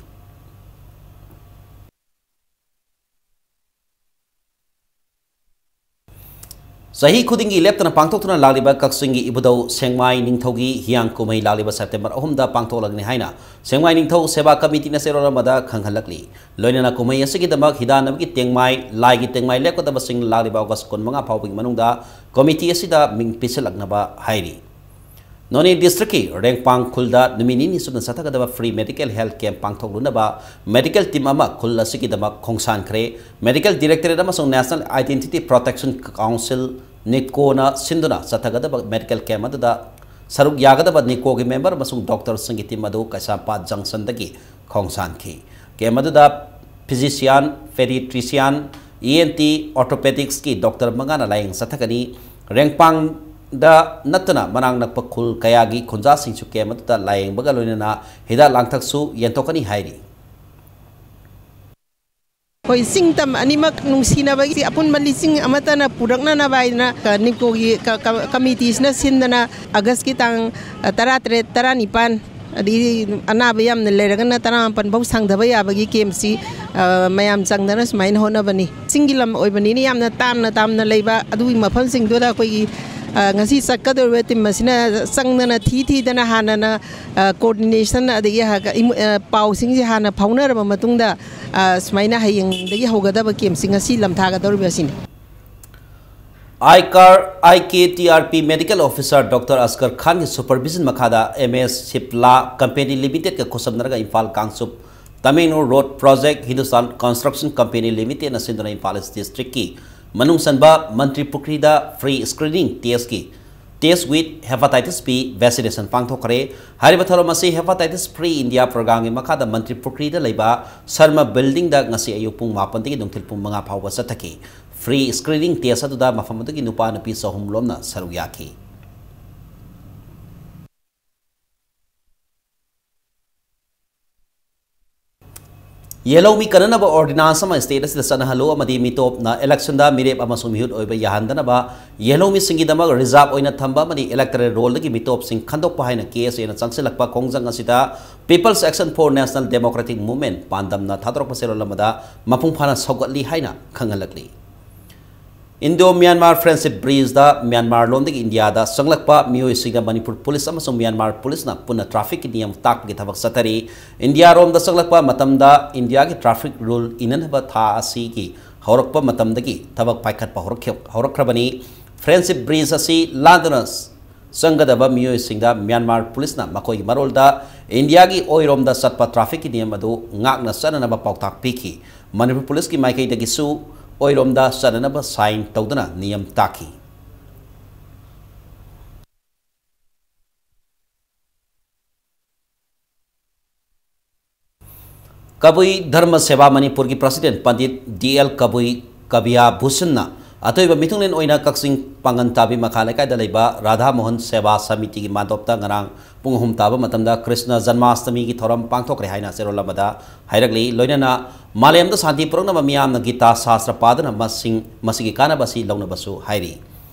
ꯆꯍꯤ ꯈꯨꯗꯤꯡꯒꯤ ꯂꯦꯞꯇꯅ ꯄꯥꯡꯊꯣꯛꯇꯨꯅ ꯂꯥꯛꯂꯤꯕ ꯀꯛꯆꯤꯡꯒꯤ ꯏꯕꯨꯙꯧ ꯁꯦꯡꯃꯥꯏ ꯅꯤꯡꯊꯧꯒꯤ ꯍꯤꯌꯥꯡ ꯀꯨꯝꯍꯩ ꯂꯥꯛꯂꯤꯕ ꯁꯦꯞꯇꯦꯝꯕꯔ ꯑꯍꯨꯝꯗ ꯄꯥꯡꯊꯣꯛꯂꯒꯅꯤ ꯍꯥꯏꯅ ꯁꯦꯡꯃꯥꯏ ꯅꯤꯡꯊꯧ ꯁꯦꯕꯥ ꯀꯃꯤꯇꯤꯅ ꯆꯦꯔꯣꯜ ꯑꯃꯗ ꯈꯪꯍꯜꯂꯛꯂꯤ꯫ ꯂꯣꯏꯅꯅ ꯀꯨꯝꯍꯩ ꯑꯁꯤꯒꯤꯗꯃꯛ ꯍꯤꯗꯥꯟꯅꯕꯒꯤ ꯇꯦꯡꯃꯥꯏ, ꯂꯥꯏꯒꯤ ꯇꯦꯡꯃꯥꯏ ꯂꯦꯞꯀꯗꯕꯁꯤꯡ ꯂꯥꯛꯂꯤꯕ ꯑꯣꯒꯁ ꯀꯨꯟꯃꯉꯥ ꯐꯥꯎꯕꯒꯤ ꯃꯅꯨꯡꯗ ꯀꯃꯤꯇꯤ ꯑꯁꯤꯗ ꯃꯤꯡ ꯄꯤꯁꯤꯜꯂꯛꯅꯕ ꯍꯥꯏꯔꯤ꯫ ꯅꯣꯅꯦ ꯗꯤꯁꯇ꯭ꯔꯤꯛꯀꯤ ꯔꯦꯡꯄꯥꯡ ꯈꯨꯜꯗ ꯅꯨꯃꯤꯠ ꯅꯤꯅꯤ ꯆꯨꯞꯅ ꯆꯠꯊꯒꯗꯕ free medical health camp ꯄꯥꯡꯊꯣꯛꯂꯨꯅꯕ medical team ꯑꯃ ꯈꯨꯜ ꯑꯁꯤꯒꯤꯗꯃꯛ ꯈꯣꯡꯁꯥꯟꯈ꯭ꯔꯦ꯫ Medical Directorate ꯑꯃꯁꯨꯡ National Identity Protection Council, NIPCOꯅ ꯁꯤꯟꯗꯨꯅ ꯆꯠꯊꯒꯗꯕ medical camp ꯑꯗꯨꯗ ꯁꯔꯨꯛ ꯌꯥꯒꯗꯕ NIPCOꯒꯤ member ꯑꯃꯁꯨꯡ doctorꯁꯤꯡꯒꯤ team ꯑꯗꯨ ꯀꯩꯁꯥꯝꯄꯥꯠ junctionꯗꯒꯤ ꯈꯣꯡꯁꯥꯟꯈꯤ꯫ Camp ꯑꯗꯨꯗ physician, pediatrician, ENT, orthopedicsꯀꯤ doctor ꯃꯉꯥꯅ ꯂꯥꯌꯦꯡ ꯆꯠꯊꯒꯅꯤ꯫ ꯔꯦꯡꯄꯥꯡꯗ ꯅꯠꯇꯅ ꯃꯅꯥꯛ ꯅꯛꯄ ꯈꯨꯜ ꯀꯌꯥꯒꯤ ꯈꯨꯟꯖꯥꯁꯤꯡꯁꯨ camp ꯑꯗꯨꯗ ꯂꯥꯌꯦꯡꯕꯒ ꯂꯣꯏꯅꯅ ꯍꯤꯗꯥꯛ ꯂꯥꯡꯊꯛꯁꯨ ꯌꯦꯟꯊꯣꯛꯀꯅꯤ ꯍꯥꯏꯔꯤ꯫ ꯑꯩꯈꯣꯏ ꯆꯤꯡ ꯇꯝ ꯑꯅꯤꯃꯛ ꯅꯨꯡꯁꯤꯅꯕꯒꯤ ꯑꯄꯨꯟꯕ ꯂꯤꯁꯤꯡ ꯑꯃꯠꯇꯅ ꯄꯨꯔꯛꯅꯅꯕ ꯍꯥꯏꯗꯅ, ꯑ, NIPCOꯒꯤ ꯀ-, ꯀ-, ꯀꯃꯤꯇꯤꯁꯤꯅ ꯁꯤꯟꯗꯅ ꯑꯥꯒꯁꯀꯤ ꯇꯥꯡ, ꯑ, ꯇꯔꯥꯇꯔꯦꯠ, ꯇꯔꯥꯅꯤꯄꯥꯟ, ꯑꯗꯒꯤ ꯑꯅꯥꯕ ꯌꯥꯝꯅ ꯂꯩꯔꯒꯅ ꯇꯔꯥꯃꯥꯄꯟ ꯐꯥꯎ ꯁꯪꯗꯕ ꯌꯥꯕꯒꯤ campꯁꯤ, ꯑ, ꯃꯌꯥꯝ ꯆꯪꯗꯅ ꯁꯨꯃꯥꯏꯅ ꯍꯣꯠꯅꯕꯅꯤ꯫ ꯆꯤꯡꯒꯤ ꯂꯝ ꯑꯣꯏꯕꯅꯤꯅ ꯌꯥꯝꯅ ꯇꯥꯝꯅ ꯇꯥꯝꯅ ꯂꯩꯕ ꯑꯗꯨꯒꯤ ꯃꯐꯝꯁꯤꯡꯗꯨꯗ ꯑꯩꯈꯣꯏꯒꯤ, ꯑ, ꯉꯁꯤ ꯆꯠꯀꯗꯧꯔꯤꯕ team ꯑꯁꯤꯅ ꯆꯪꯗꯅ ꯊꯤ ꯊꯤꯗꯅ ꯍꯥꯟꯅꯅ, ꯑ, coordination ꯑꯗꯒꯤ ꯍ-, ꯏꯃꯨ-, ꯑ, ꯄꯥꯎꯁꯤꯡꯁꯦ ꯍꯥꯟꯅ ꯐꯥꯎꯅꯔꯕ ꯃꯇꯨꯡꯗ, ꯑ, ꯁꯨꯃꯥꯏꯅ ꯍꯌꯦꯡꯗꯒꯤ ꯍꯧꯒꯗꯕ campꯁꯤ ꯉꯁꯤ ꯂꯝꯊꯥꯒꯗꯧꯔꯤꯕ ꯑꯁꯤꯅꯤ꯫ ꯑꯥꯏꯀꯥꯔ, IKTRP medical officer doctor ꯑꯁꯀꯔ ꯈꯥꯟꯒꯤ supervision ꯃꯈꯥꯗ MS Cipla Company Limitedꯀ ꯈꯨꯠꯁꯝꯅꯔꯒ Imphal Kangchup Tamenglong road project, Hindustan Construction Company Limitedꯅ ꯁꯤꯟꯗꯨꯅ ꯏꯝꯐꯥꯜ East districtꯀꯤ ꯃꯅꯨꯡ ꯆꯟꯕ ꯃꯟꯇ꯭ꯔꯤ ꯄꯨꯈ꯭ꯔꯤꯗ free screening testꯀꯤ test with hepatitis B vaccination ꯄꯥꯡꯊꯣꯛꯈ꯭ꯔꯦ꯫ ꯍꯥꯏꯔꯤꯕ ꯊꯧꯔꯝ ꯑꯁꯤ Hepatitis Free India programꯒꯤ ꯃꯈꯥꯗ ꯃꯟꯇ꯭ꯔꯤ ꯄꯨꯈ꯭ꯔꯤꯗ ꯂꯩꯕ ꯁꯔꯃ buildingꯗ ꯉꯁꯤ ꯑꯌꯨꯛ ꯄꯨꯡ ꯃꯥꯄꯟꯗꯒꯤ ꯅꯨꯡꯊꯤꯜ ꯄꯨꯡ ꯃꯉꯥ ꯐꯥꯎꯕ ꯆꯠꯊꯈꯤ꯫ Free screening test ꯑꯗꯨꯗ ꯃꯐꯝ ꯑꯗꯨꯒꯤ ꯅꯨꯄꯥ ꯅꯨꯄꯤ ꯆꯍꯨꯝ ꯂꯣꯝꯅ ꯁꯔꯨꯛ ꯌꯥꯈꯤ꯫ ꯌꯦꯜꯍꯧꯃꯤ ꯀꯟꯅꯅꯕ ordinance ꯑꯃ state ꯑꯁꯤꯗ ꯆꯠꯅꯍꯜꯂꯨ ꯑꯃꯗꯤ ꯃꯤꯇꯣꯞꯅ electionꯗ ꯃꯤꯔꯦꯞ ꯑꯃꯁꯨꯡ ꯃꯤꯍꯨꯠ ꯑꯣꯏꯕ ꯌꯥꯍꯟꯗꯅꯕ ꯌꯦꯜꯍꯧꯃꯤꯁꯤꯡꯒꯤꯗꯃꯛ reserve ꯑꯣꯏꯅ ꯊꯝꯕ ꯑꯃꯗꯤ electoral rollꯗꯒꯤ ꯃꯤꯇꯣꯞꯁꯤꯡ ꯈꯟꯗꯣꯛꯄ ꯍꯥꯏꯅ KSAꯅ ꯆꯪꯁꯤꯜꯂꯛꯄ ꯈꯣꯡꯖꯪ ꯑꯁꯤꯗ People's Action for National Democratic Movement ꯄꯥꯟꯗꯝꯅ ꯊꯥꯗꯣꯔꯛꯄ ꯆꯦꯔꯣꯜ ꯑꯃꯗ ꯃꯄꯨꯡ ꯐꯥꯅ ꯁꯧꯒꯠꯂꯤ ꯍꯥꯏꯅ ꯈꯪꯍꯜꯂꯛꯂꯤ꯫ Indo Myanmar Friendship Bridge ꯗ ꯃ꯭ꯌꯥꯟꯃꯥꯔ ꯂꯣꯝꯗꯒꯤ ꯏꯟꯗꯤꯌꯥꯗ ꯆꯪꯂꯛꯄ ꯃꯤꯑꯣꯏꯁꯤꯡꯗ ꯃꯅꯤꯄꯨꯔ ꯄꯨꯂꯤꯁ ꯑꯃꯁꯨꯡ ꯃ꯭ꯌꯥꯟꯃꯥꯔ ꯄꯨꯂꯤꯁꯅ ꯄꯨꯟꯅ traffic ꯀꯤ ꯅꯤꯌꯝ ꯇꯥꯛꯄꯒꯤ ꯊꯕꯛ ꯆꯠꯊꯔꯤ꯫ ꯏꯟꯗꯤꯌꯥꯔꯣꯝꯗ ꯆꯪꯂꯛꯄ ꯃꯇꯝꯗ ꯏꯟꯗꯤꯌꯥꯒꯤ traffic rule ꯏꯅꯅꯕ ꯊꯥ ꯑꯁꯤꯒꯤ ꯍꯧꯔꯛꯄ ꯃꯇꯝꯗꯒꯤ ꯊꯕꯛ ꯄꯥꯏꯈꯠꯄ ꯍꯧꯔꯛꯈꯤ-, ꯍꯧꯔꯛꯈ꯭ꯔꯕꯅꯤ꯫ Friendship Bridge ꯑꯁꯤ ꯂꯥꯟꯗꯨꯅ ꯆꯪꯒꯗꯕ ꯃꯤꯑꯣꯏꯁꯤꯡꯗ ꯃ꯭ꯌꯥꯟꯃꯥꯔ ꯄꯨꯂꯤꯁꯅ ꯃꯈꯣꯏꯒꯤ ꯃꯔꯣꯜꯗ ꯏꯟꯗꯤꯌꯥꯒꯤ ꯑꯣꯏꯔꯣꯝꯗ ꯆꯠꯄ traffic ꯀꯤ ꯅꯤꯌꯝ ꯑꯗꯨ ꯉꯥꯛꯅ ꯆꯠꯅꯅꯕ ꯄꯥꯎꯇꯥꯛ ꯄꯤꯈꯤ꯫ ꯃꯅꯤꯄꯨꯔ ꯄꯨꯂꯤꯁꯀꯤ ꯃꯥꯏꯀꯩꯗꯒꯤꯁꯨ ꯑꯣꯏꯔꯣꯝꯗ ꯆꯠꯅꯅꯕ sign ꯇꯧꯗꯨꯅ ꯅꯤꯌꯝ ꯇꯥꯛꯈꯤ꯫ ꯀꯕꯨꯏ ꯙꯔꯃ ꯁꯦꯕꯥ ꯃꯅꯤꯄꯨꯔꯒꯤ president ꯄꯟꯗꯤꯠ ꯗꯤ ꯑꯦꯜ ꯀꯕꯨꯏ ꯀꯕꯤꯌꯥ ꯚꯨꯁꯟꯅ ꯑꯇꯣꯏꯕ ꯃꯤꯊꯨꯡꯂꯦꯟ ꯑꯣꯏꯅ ꯀꯛꯆꯤꯡ ꯄꯥꯡꯒꯟ ꯇꯥꯕꯤ ꯃꯈꯥ ꯂꯩꯀꯥꯏꯗ ꯂꯩꯕ ꯔꯥꯙꯥ ꯃꯣꯍꯟ ꯁꯦꯕꯥ ꯁꯃꯤꯇꯤꯒꯤ ꯃꯥꯟꯗꯣꯞꯇ ꯉꯔꯥꯡ ꯄꯨꯡ ꯑꯍꯨꯝ ꯇꯥꯕ ꯃꯇꯝꯗ ꯀ꯭ꯔꯤꯁꯅ ꯖꯟꯃꯥꯁꯇꯃꯤꯒꯤ ꯊꯧꯔꯝ ꯄꯥꯡꯊꯣꯛꯈ꯭ꯔꯦ ꯍꯥꯏꯅ ꯆꯦꯔꯣꯜ ꯑꯃꯗ ꯍꯥꯏꯔꯛꯂꯤ꯫ ꯂꯣꯏꯅꯅ ꯃꯥꯂꯦꯝꯗ ꯁꯥꯟꯇꯤ ꯄꯨꯔꯛꯅꯕ ꯃꯤꯌꯥꯝꯅ ꯒꯤꯇꯥ ꯁꯥꯁꯇ꯭ꯔ ꯄꯥꯗꯨꯅ ꯃꯁꯤꯡ, ꯃꯁꯤꯒꯤ ꯀꯥꯟꯅꯕ ꯑꯁꯤ ꯂꯧꯅꯕꯁꯨ ꯍꯥꯏꯔꯤ꯫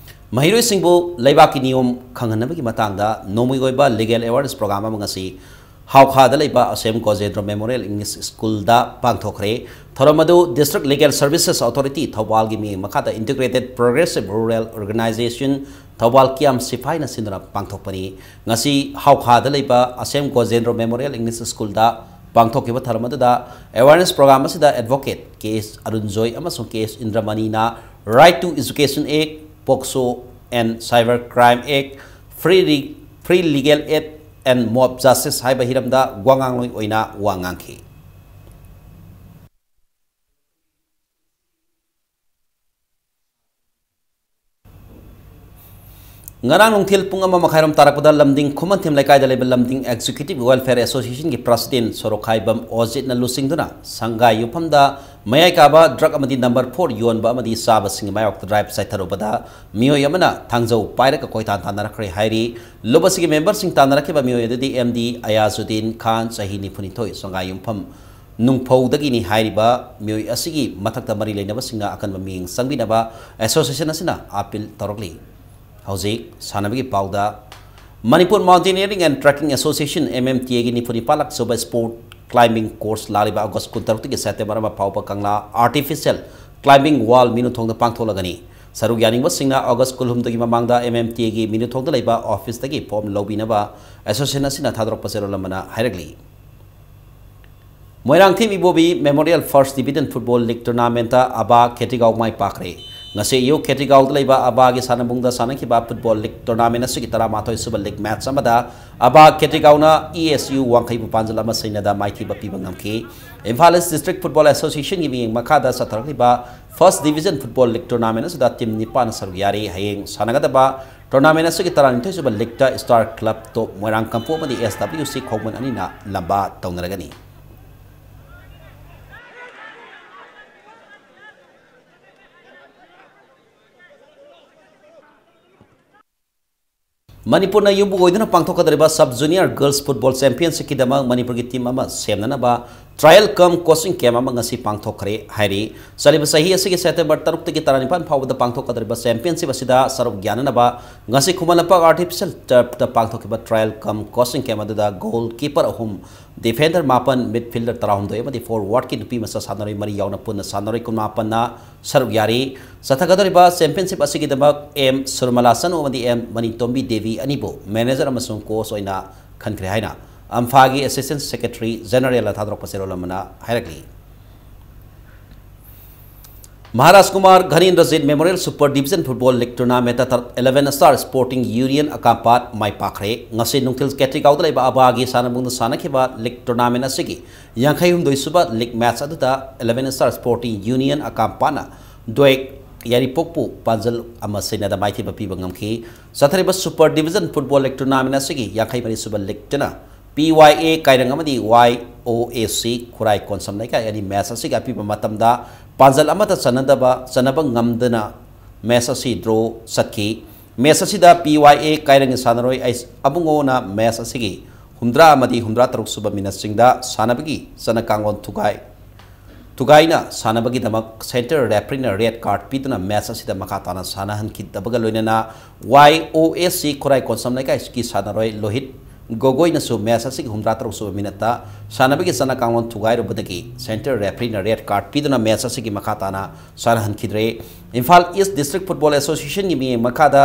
ꯃꯍꯩꯔꯣꯏꯁꯤꯡꯕꯨ ꯂꯩꯕꯥꯛꯀꯤ ꯅꯤꯌꯣꯝ ꯈꯪꯍꯟꯅꯕꯒꯤ ꯃꯇꯥꯡꯗ ꯅꯣꯡꯃꯒꯤ ꯑꯣꯏꯕ legal awareness program ꯑꯃ ꯉꯁꯤ ꯍꯥꯎꯈꯥꯗ ꯂꯩꯕ ꯑꯁꯦꯝ ꯒꯣꯖꯦꯟꯗ꯭ꯔꯣ Memorial English School ꯗ ꯄꯥꯡꯊꯣꯛꯈ꯭ꯔꯦ꯫ ꯊꯧꯔꯝ ꯑꯗꯨ District Legal Services Authority ꯊꯧꯕꯥꯜꯒꯤ ꯃꯤꯠꯌꯦꯡ ꯃꯈꯥꯗ Integrated Progressive Rural Organization Thoubal ꯀꯤꯌꯥꯝ ꯁꯤꯐꯥꯏꯅ ꯁꯤꯟꯗꯨꯅ ꯄꯥꯡꯊꯣꯛꯄꯅꯤ꯫ ꯉꯁꯤ ꯍꯥꯎꯈꯥꯗ ꯂꯩꯕ ꯑꯁꯦꯝ ꯒꯣꯖꯦꯟꯗ꯭ꯔꯣ Memorial English School ꯗ ꯄꯥꯡꯊꯣꯛꯈꯤꯕ ꯊꯧꯔꯝ ꯑꯗꯨꯗ awareness program ꯑꯁꯤꯗ Advocate ꯀꯦ ꯑꯦꯁ ꯑꯔꯨꯟꯖꯣꯏ ꯑꯃꯁꯨꯡ ꯀꯦ ꯑꯦꯁ ꯏꯟꯗ꯭ꯔꯃꯅꯤꯅ Right to Education Act, POCSO and Cyber Crime Act, Free Re-, Free Legal Aid and Mob Justice ꯍꯥꯏꯕ ꯍꯤꯔꯝꯗ ꯋꯥ ꯉꯥꯡꯂꯣꯏ ꯑꯣꯏꯅ ꯋꯥ ꯉꯥꯡꯈꯤ꯫ ꯉꯔꯥꯡ ꯅꯨꯡꯊꯤꯜ ꯄꯨꯡ ꯑꯃ ꯃꯈꯥꯏꯔꯣꯝ ꯇꯥꯔꯛꯄꯗ ꯂꯝꯗꯤꯡ ꯈꯨꯃꯟꯊꯦꯝ ꯂꯩꯀꯥꯏꯗ ꯂꯩꯕ ꯂꯝꯗꯤꯡ Executive Welfare Association ꯒꯤ president ꯁꯣꯔꯣꯛꯈꯥꯏꯕꯝ ꯑꯣꯖꯤꯠꯅ ꯂꯨꯆꯤꯡꯗꯨꯅ ꯁꯪꯒꯥꯏ ꯌꯨꯝꯐꯝꯗ ꯃꯌꯥꯏ ꯀꯥꯕ drug ꯑꯃꯗꯤ number four ꯌꯣꯟꯕ ꯑꯃꯗꯤ ꯆꯥꯕꯁꯤꯡꯒꯤ ꯃꯥꯌꯣꯛꯇ drive ꯆꯠꯊꯔꯨꯕꯗ ꯃꯤꯑꯣꯏ ꯑꯃꯅ ꯊꯥꯡꯖꯧ ꯄꯥꯏꯔꯒ ꯀꯣꯏꯇꯥꯟ ꯇꯥꯟꯅꯔꯛꯈ꯭ꯔꯦ ꯍꯥꯏꯔꯤ꯫ ꯂꯨꯞ ꯑꯁꯤꯒꯤ member ꯁꯤꯡ ꯇꯥꯟꯅꯔꯛꯈꯤꯕ ꯃꯤꯑꯣꯏ ꯑꯗꯨꯗꯤ M D ꯑꯌꯥꯖꯨꯗꯤꯟ ꯈꯥꯟ, ꯆꯍꯤ ꯅꯤꯐꯨ ꯅꯤꯊꯣꯏ, ꯁꯪꯒꯥꯏ ꯌꯨꯝꯐꯝ ꯅꯨꯡꯐꯧꯗꯒꯤꯅꯤ ꯍꯥꯏꯔꯤꯕ ꯃꯤꯑꯣꯏ ꯑꯁꯤꯒꯤ ꯃꯊꯛꯇ ꯃꯔꯤ ꯂꯩꯅꯕꯁꯤꯡꯅ ꯑꯀꯟꯕ ꯃꯤꯠꯌꯦꯡ ꯆꯪꯕꯤꯅꯕ association ꯑꯁꯤꯅ appeal ꯇꯧꯔꯛꯂꯤ꯫ ꯍꯧꯖꯤꯛ ꯁꯥꯟꯅꯕꯒꯤ ꯄꯥꯎꯗ, Manipur Mountaineering and Trekking Association, M M T A ꯒꯤ ꯅꯤꯐꯨ ꯅꯤꯄꯥꯜꯂꯛ ꯁꯨꯕ sport climbing course ꯂꯥꯛꯂꯤꯕ August ꯀꯨꯟꯇꯔꯨꯛꯇꯒꯤ September ꯑꯃ ꯐꯥꯎꯕ ꯀꯪꯂꯥ artificial climbing wall ꯃꯤꯅꯨꯊꯣꯡꯗ ꯄꯥꯡꯊꯣꯛꯂꯒꯅꯤ꯫ ꯁꯔꯨꯛ ꯌꯥꯅꯤꯡꯕꯁꯤꯡꯅ ꯑꯣꯒꯁ ꯀꯨꯟꯍꯨꯝꯗꯣꯏꯒꯤ ꯃꯃꯥꯡꯗ ꯑꯦꯝ ꯑꯦꯝ ꯇꯤ ꯑꯦꯒꯤ ꯃꯤꯅꯨꯊꯣꯡꯗ ꯂꯩꯕ ꯑꯣꯐꯤꯁꯇꯒꯤ ꯐꯣꯝ ꯂꯧꯕꯤꯅꯕ ꯑꯦꯁꯣꯁꯤꯌꯦꯁꯟ ꯑꯁꯤꯅ ꯊꯥꯗꯣꯔꯛꯄ ꯆꯦꯔꯣꯜ ꯑꯃꯅ ꯍꯥꯏꯔꯛꯂꯤ꯫ Moirangthem Ibobi memorial first division football league tournament ꯑꯕꯥ ꯈꯦꯇ꯭ꯔꯤꯒꯥꯎ ꯃꯥꯏ ꯄꯥꯛꯈ꯭ꯔꯦ꯫ ꯉꯁꯤ ꯑꯌꯨꯛ ꯈꯦꯇ꯭ꯔꯤꯒꯥꯎꯗ ꯂꯩꯕ ꯑꯕꯥꯒꯤ ꯁꯥꯟꯅꯕꯨꯡꯗ ꯁꯥꯟꯅꯈꯤꯕ ꯐꯨꯠꯕꯣꯜ ꯂꯤꯒ ꯇꯣꯔꯅꯥꯃꯦꯟ ꯑꯁꯤꯒꯤ ꯇꯔꯥꯃꯥꯊꯣꯏ ꯁꯨꯕ ꯂꯤꯒ ꯃꯦꯠꯆ ꯑꯃꯗ ꯑꯕꯥ ꯈꯦꯇ꯭ꯔꯤꯒꯥꯎꯅ ꯏ ꯑꯦꯁ ꯌꯨ ꯋꯥꯡꯈꯩꯕꯨ ꯄꯥꯟꯖꯜ ꯑꯃ ꯁꯤꯅꯣꯗ ꯃꯥꯏꯊꯤꯕ ꯄꯤꯕ ꯉꯝꯈꯤ꯫ ꯏꯝꯐꯥꯜ ꯏꯁ ꯗꯤꯁꯇ꯭ꯔꯤꯛ ꯐꯨꯠꯕꯣꯜ ꯑꯦꯁꯣꯁꯤꯌꯦꯁꯟꯒꯤ ꯃꯤꯠꯌꯦꯡ ꯃꯈꯥꯗ ꯆꯠꯊꯔꯛꯂꯤꯕ first division football league tournament ꯑꯁꯤꯗ ꯇꯤꯝ ꯅꯤꯄꯥꯟ ꯁꯔꯨꯛ ꯌꯥꯔꯤ꯫ ꯍꯌꯦꯡ ꯁꯥꯟꯅꯒꯗꯕ ꯇꯣꯔꯅꯥꯃꯦꯟ ꯑꯁꯤꯒꯤ ꯇꯔꯥꯅꯤꯊꯣꯏ ꯁꯨꯕ ꯂꯤꯒꯇ ꯁ꯭ꯇꯥꯔ ꯀ꯭ꯂꯕ ꯇꯣꯞ ꯃꯣꯏꯔꯥꯡ ꯀꯝꯄꯣ ꯑꯃꯗꯤ ꯑꯦꯁ ꯗꯕ꯭ꯂꯤꯎ ꯁꯤ ꯈꯣꯡꯃꯟ ꯑꯅꯤꯅ ꯂꯝꯕꯥ ꯇꯧꯅꯔꯒꯅꯤ꯫ ꯃꯅꯤꯄꯨꯔꯅ ꯌꯨꯝꯕꯨ ꯑꯣꯏꯗꯨꯅ ꯄꯥꯡꯊꯣꯛꯀꯗꯧꯔꯤꯕ ꯁꯕ ꯖꯨꯅꯤꯌꯔ ꯒꯔꯜꯁ ꯐꯨꯠꯕꯣꯜ ꯆꯦꯝꯄꯤꯌꯟꯁꯤꯞꯀꯤꯗꯃꯛ ꯃꯅꯤꯄꯨꯔꯒꯤ ꯇꯤꯝ ꯑꯃ ꯁꯦꯝꯅꯅꯕ ꯇ꯭ꯔꯥꯌꯦꯜ ꯀꯝ ꯀꯣꯆꯤꯡ ꯀꯦꯝꯞ ꯑꯃ ꯉꯁꯤ ꯄꯥꯡꯊꯣꯛꯈ꯭ꯔꯦ ꯍꯥꯏꯔꯤ꯫ ꯆꯠꯂꯤꯕ ꯆꯍꯤ ꯑꯁꯤꯒꯤ ꯁꯦꯞꯇꯦꯝꯕꯔ ꯇꯔꯨꯛꯇꯒꯤ ꯇꯔꯥꯅꯤꯄꯥꯟ ꯐꯥꯎꯕꯗ ꯄꯥꯡꯊꯣꯛꯀꯗꯧꯔꯤꯕ ꯆꯦꯝꯄꯤꯌꯟꯁꯤꯞ ꯑꯁꯤꯗ ꯁꯔꯨꯛ ꯌꯥꯅꯅꯕ ꯉꯁꯤ ꯈꯨꯃꯟ ꯂꯝꯄꯥꯛ ꯑꯥꯔꯇꯤꯐꯤꯁꯤꯌꯦꯜ ꯇꯔꯐꯇ ꯄꯥꯡꯊꯣꯛꯈꯤꯕ ꯇ꯭ꯔꯥꯌꯦꯜ ꯀꯝ ꯀꯣꯆꯤꯡ ꯀꯦꯝꯞ ꯑꯗꯨꯗ ꯒꯣꯜ ꯀꯤꯄꯔ ꯑꯍꯨꯝ, ꯗꯤꯐꯦꯟꯗꯔ ꯃꯥꯄꯟ, ꯃꯤꯗꯐꯤꯜꯗꯔ ꯇꯔꯥꯍꯨꯝꯗꯣꯏ ꯑꯃꯗꯤ ꯐꯣꯔꯋꯥꯔꯗꯀꯤ ꯅꯨꯄꯤ ꯃꯆꯥ ꯁꯥꯟꯅꯔꯣꯏ ꯃꯔꯤ ꯌꯥꯎꯅ ꯄꯨꯟꯅ ꯁꯥꯟꯅꯔꯣꯏ ꯀꯨꯟꯃꯥꯄꯟꯅ ꯁꯔꯨꯛ ꯌꯥꯔꯤ꯫ ꯆꯠꯊꯒꯗꯧꯔꯤꯕ ꯆꯦꯝꯄꯤꯌꯟꯁꯤꯞ ꯑꯁꯤꯒꯤꯗꯃꯛ ꯑꯦꯝ ꯁꯨꯔꯃꯂꯥ ꯆꯅꯨ ꯑꯃꯗꯤ ꯑꯦꯝ ꯃꯅꯤꯇꯣꯝꯕꯤ ꯗꯦꯕꯤ ꯑꯅꯤꯕꯨ ꯃꯦꯅꯦꯖꯔ ꯑꯃꯁꯨꯡ ꯀꯣꯆ ꯑꯣꯏꯅ ꯈꯟꯈ꯭ꯔꯦ ꯍꯥꯏꯅ ꯑꯝꯐꯥꯒꯤ ꯑꯦꯁꯤꯁꯇꯦꯟꯠ ꯁꯦꯀ꯭ꯔꯦꯇꯔꯤ ꯖꯦꯅꯔꯦꯜꯅ ꯊꯥꯗꯣꯔꯛꯄ ꯆꯦꯔꯣꯜ ꯑꯃꯅ ꯍꯥꯏꯔꯛꯂꯤ꯫ Maharaj Kumar Ghanendrajit memorial super division football league ꯇꯣꯔꯅꯥꯃꯦꯟꯠꯇ eleven star sporting union Akampat ꯃꯥꯏ ꯄꯥꯛꯈ꯭ꯔꯦ꯫ ꯉꯁꯤ ꯅꯨꯡꯊꯤꯜ ꯀꯦꯇ꯭ꯔꯤꯒꯥꯎꯗ ꯂꯩꯕ ꯑꯕꯥꯒꯤ ꯁꯥꯟꯅꯕꯨꯡꯗ ꯁꯥꯟꯅꯈꯤꯕ ꯂꯤꯒ ꯇꯣꯔꯅꯥꯃꯦꯟꯠ ꯑꯁꯤꯒꯤ ꯌꯥꯡꯈꯩ ꯍꯨꯝꯗꯣꯏ ꯁꯨꯕ ꯂꯤꯒ ꯃꯦꯠꯆ ꯑꯗꯨꯗ ꯏꯂꯦꯚꯦꯟ ꯁ꯭ꯇꯥꯔ ꯁ꯭ꯄꯣꯔꯇꯤꯡ ꯌꯨꯅꯤꯌꯟ ꯑꯀꯥꯝꯄꯥꯠꯅ ꯗ꯭ꯋꯦꯛ ꯌꯥꯏꯔꯤꯄꯣꯛꯄꯨ ꯄꯥꯟꯖꯜ ꯑꯃ ꯁꯤꯅꯣꯗ ꯃꯥꯏꯊꯤꯕ ꯄꯤꯕ ꯉꯝꯈꯤ꯫ ꯆꯠꯊꯔꯤꯕ super division football league tournament ꯑꯁꯤꯒꯤ ꯌꯥꯡꯈꯩ ꯃꯔꯤ ꯁꯨꯕ ꯂꯤꯒꯇꯅ ꯄꯤ ꯋꯥꯏ ꯑꯦ ꯀꯥꯏꯔꯪ ꯑꯃꯗꯤ ꯋꯥꯏ ꯑꯣ ꯑꯦ ꯁꯤ ꯈꯨꯔꯥꯏ ꯀꯣꯟꯁꯝ ꯂꯩꯀꯥꯏ ꯑꯅꯤ ꯃꯦꯠꯆ ꯑꯁꯤꯒꯤ ꯑꯄꯤꯕ ꯃꯇꯝꯗ ꯄꯥꯟꯖꯜ ꯑꯃꯠꯇ ꯆꯟꯅꯗꯕ, ꯆꯟꯅꯕ ꯉꯝꯗꯅ ꯃꯦꯠꯆ ꯑꯁꯤ ꯗ꯭ꯔꯣ ꯆꯠꯈꯤ꯫ ꯃꯦꯠꯆ ꯑꯁꯤꯗ ꯄꯤ ꯋꯥꯏ ꯑꯦ ꯀꯥꯏꯔꯪꯒꯤ ꯁꯥꯟꯅꯔꯣꯏ ꯑꯩꯁ ꯑꯕꯨꯡꯉꯣꯅ ꯃꯦꯠꯆ ꯑꯁꯤꯒꯤ ꯍꯨꯝꯗ꯭ꯔꯥ ꯑꯃꯗꯤ ꯍꯨꯝꯗ꯭ꯔꯥ ꯇꯔꯨꯛ ꯁꯨꯕ ꯃꯤꯅꯠꯁꯤꯡꯗ ꯁꯥꯟꯅꯕꯒꯤ ꯆꯅꯀꯥꯡꯂꯣꯟ ꯊꯨꯒꯥꯏ ꯊꯨꯒꯥꯏꯅ ꯁꯥꯟꯅꯕꯒꯤꯗꯃꯛ ꯁꯦꯟꯇꯔ ꯔꯦꯐ꯭ꯔꯤꯅ ꯔꯦꯗ ꯀꯥꯔꯗ ꯄꯤꯗꯨꯅ ꯃꯦꯠꯆ ꯑꯁꯤꯗ ꯃꯈꯥ ꯇꯥꯅ ꯁꯥꯟꯅꯍꯟꯈꯤꯗꯕꯒ ꯂꯣꯏꯅꯅ ꯋꯥꯏ ꯑꯣ ꯑꯦ ꯁꯤ ꯈꯨꯔꯥꯏ ꯀꯣꯟꯁꯝ ꯂꯩꯀꯥꯏꯒꯤ ꯁꯥꯟꯅꯔꯣꯏ ꯂꯣꯍꯤꯠ ꯒꯣꯒꯣꯏꯅꯁꯨ ꯃꯦꯆ ꯑꯁꯤꯒꯤ ꯍꯨꯝꯗ꯭ꯔꯥ ꯇꯔꯨꯛ ꯁꯨꯕ ꯃꯤꯅꯠꯇ ꯁꯥꯟꯅꯕꯒꯤ ꯆꯠꯅ ꯀꯥꯡꯂꯣꯟ ꯊꯨꯒꯥꯏꯔꯨꯕꯗꯒꯤ ꯁꯦꯟꯇꯔ ꯔꯦꯐ꯭ꯔꯤꯅ ꯔꯦꯗ ꯀꯥꯔꯗ ꯄꯤꯗꯨꯅ ꯃꯦꯆ ꯑꯁꯤꯒꯤ ꯃꯈꯥ ꯇꯥꯅ ꯁꯥꯟꯅꯍꯟꯈꯤꯗ꯭ꯔꯦ꯫ ꯏꯝꯐꯥꯜ ꯏꯁ ꯗꯤꯁꯇ꯭ꯔꯤꯛ ꯐꯨꯠꯕꯣꯜ ꯑꯦꯁꯣꯁꯤꯌꯦꯁꯟꯒꯤ ꯃꯤꯠꯌꯦꯡ ꯃꯈꯥꯗ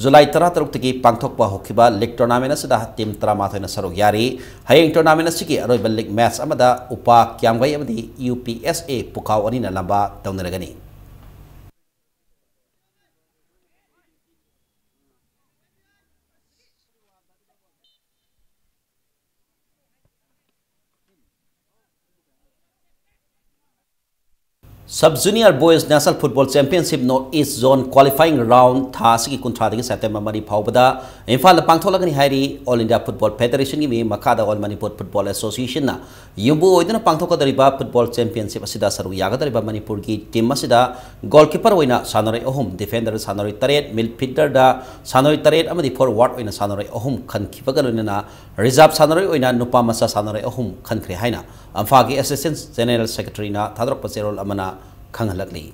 ꯖꯨꯂꯥꯏ ꯇꯔꯥꯇꯔꯨꯛꯇꯒꯤ ꯄꯥꯡꯊꯣꯛꯄ ꯍꯧꯈꯤꯕ ꯂꯤꯒ ꯇꯣꯔꯅꯥꯃꯦꯟ ꯑꯁꯤꯗ ꯇꯤꯝ ꯇꯔꯥꯃꯥꯊꯣꯏꯅ ꯁꯔꯨꯛ ꯌꯥꯔꯤ꯫ ꯍꯌꯦꯡ ꯇꯣꯔꯅꯥꯃꯦꯟ ꯑꯁꯤꯒꯤ ꯑꯔꯣꯏꯕ ꯂꯤꯒ ꯃꯦꯆ ꯑꯃꯗ ꯎꯄꯥ ꯀ꯭ꯌꯥꯝꯒꯩ ꯑꯃꯗꯤ ꯌꯨ ꯄꯤ ꯑꯦꯁ ꯑꯦ ꯄꯨꯈꯥꯎ ꯑꯅꯤꯅ ꯂꯝꯕꯥ ꯇꯧꯅꯔꯒꯅꯤ꯫ Sub Junior Boys National Football Championship North East Zone Qualifying Round ꯊꯥ ꯑꯁꯤꯒꯤ ꯀꯨꯟꯊ꯭ꯔꯥꯗꯒꯤ ꯁꯦꯞꯇꯦꯝꯕꯔ ꯃꯔꯤ ꯐꯥꯎꯕꯗ ꯏꯝꯐꯥꯜꯗ ꯄꯥꯡꯊꯣꯛꯂꯒꯅꯤ ꯍꯥꯏꯔꯤ꯫ All India Football Federationꯒꯤ ꯃꯤꯠꯌꯦꯡ ꯃꯈꯥꯗ All Manipur Football Associationꯅ ꯌꯨꯝꯕꯨ ꯑꯣꯏꯗꯨꯅ ꯄꯥꯡꯊꯣꯛꯀꯗꯧꯔꯤꯕ ꯐꯨꯠꯕꯣꯜ ꯆꯦꯝꯄꯤꯌꯟꯁꯤꯞ ꯑꯁꯤꯗ ꯁꯔꯨꯛ ꯌꯥꯒꯗꯧꯔꯤꯕ ꯃꯅꯤꯄꯨꯔꯒꯤ ꯇꯤꯝ ꯑꯁꯤꯗ ꯒꯣꯜꯀꯤꯄꯔ ꯑꯣꯏꯅ ꯁꯥꯟꯅꯔꯣꯏ ꯑꯍꯨꯝ, ꯗꯤꯐꯦꯟꯗꯔꯗ ꯁꯥꯟꯅꯔꯣꯏ ꯇꯔꯦꯠ, ꯃꯤꯗꯐꯤꯜꯗꯔꯗ ꯁꯥꯟꯅꯔꯣꯏ ꯇꯔꯦꯠ ꯑꯃꯗꯤ ꯐꯣꯔꯋꯥꯔꯗ ꯑꯣꯏꯅ ꯁꯥꯟꯅꯔꯣꯏ ꯑꯍꯨꯝ ꯈꯟꯈꯤꯕꯒ ꯂꯣꯏꯅꯅ ꯔꯤꯖꯥꯔꯚ ꯁꯥꯟꯅꯔꯣꯏ ꯑꯣꯏꯅ ꯅꯨꯄꯥ ꯃꯆꯥ ꯁꯥꯟꯅꯔꯣꯏ ꯑꯍꯨꯝ ꯈꯟꯈ꯭ꯔꯦ ꯍꯥꯏꯅ ꯑꯝꯐꯥꯒꯤ ꯑꯦꯁꯤꯁꯇꯦꯟꯠ ꯖꯦꯅꯔꯦꯜ ꯁꯦꯀ꯭ꯔꯦꯇꯔꯤꯅ ꯊꯥꯗꯣꯔꯛꯄ ꯆꯦꯔꯣꯜ ꯑꯃꯅ ꯈꯪꯍꯜꯂꯛꯂꯤ꯫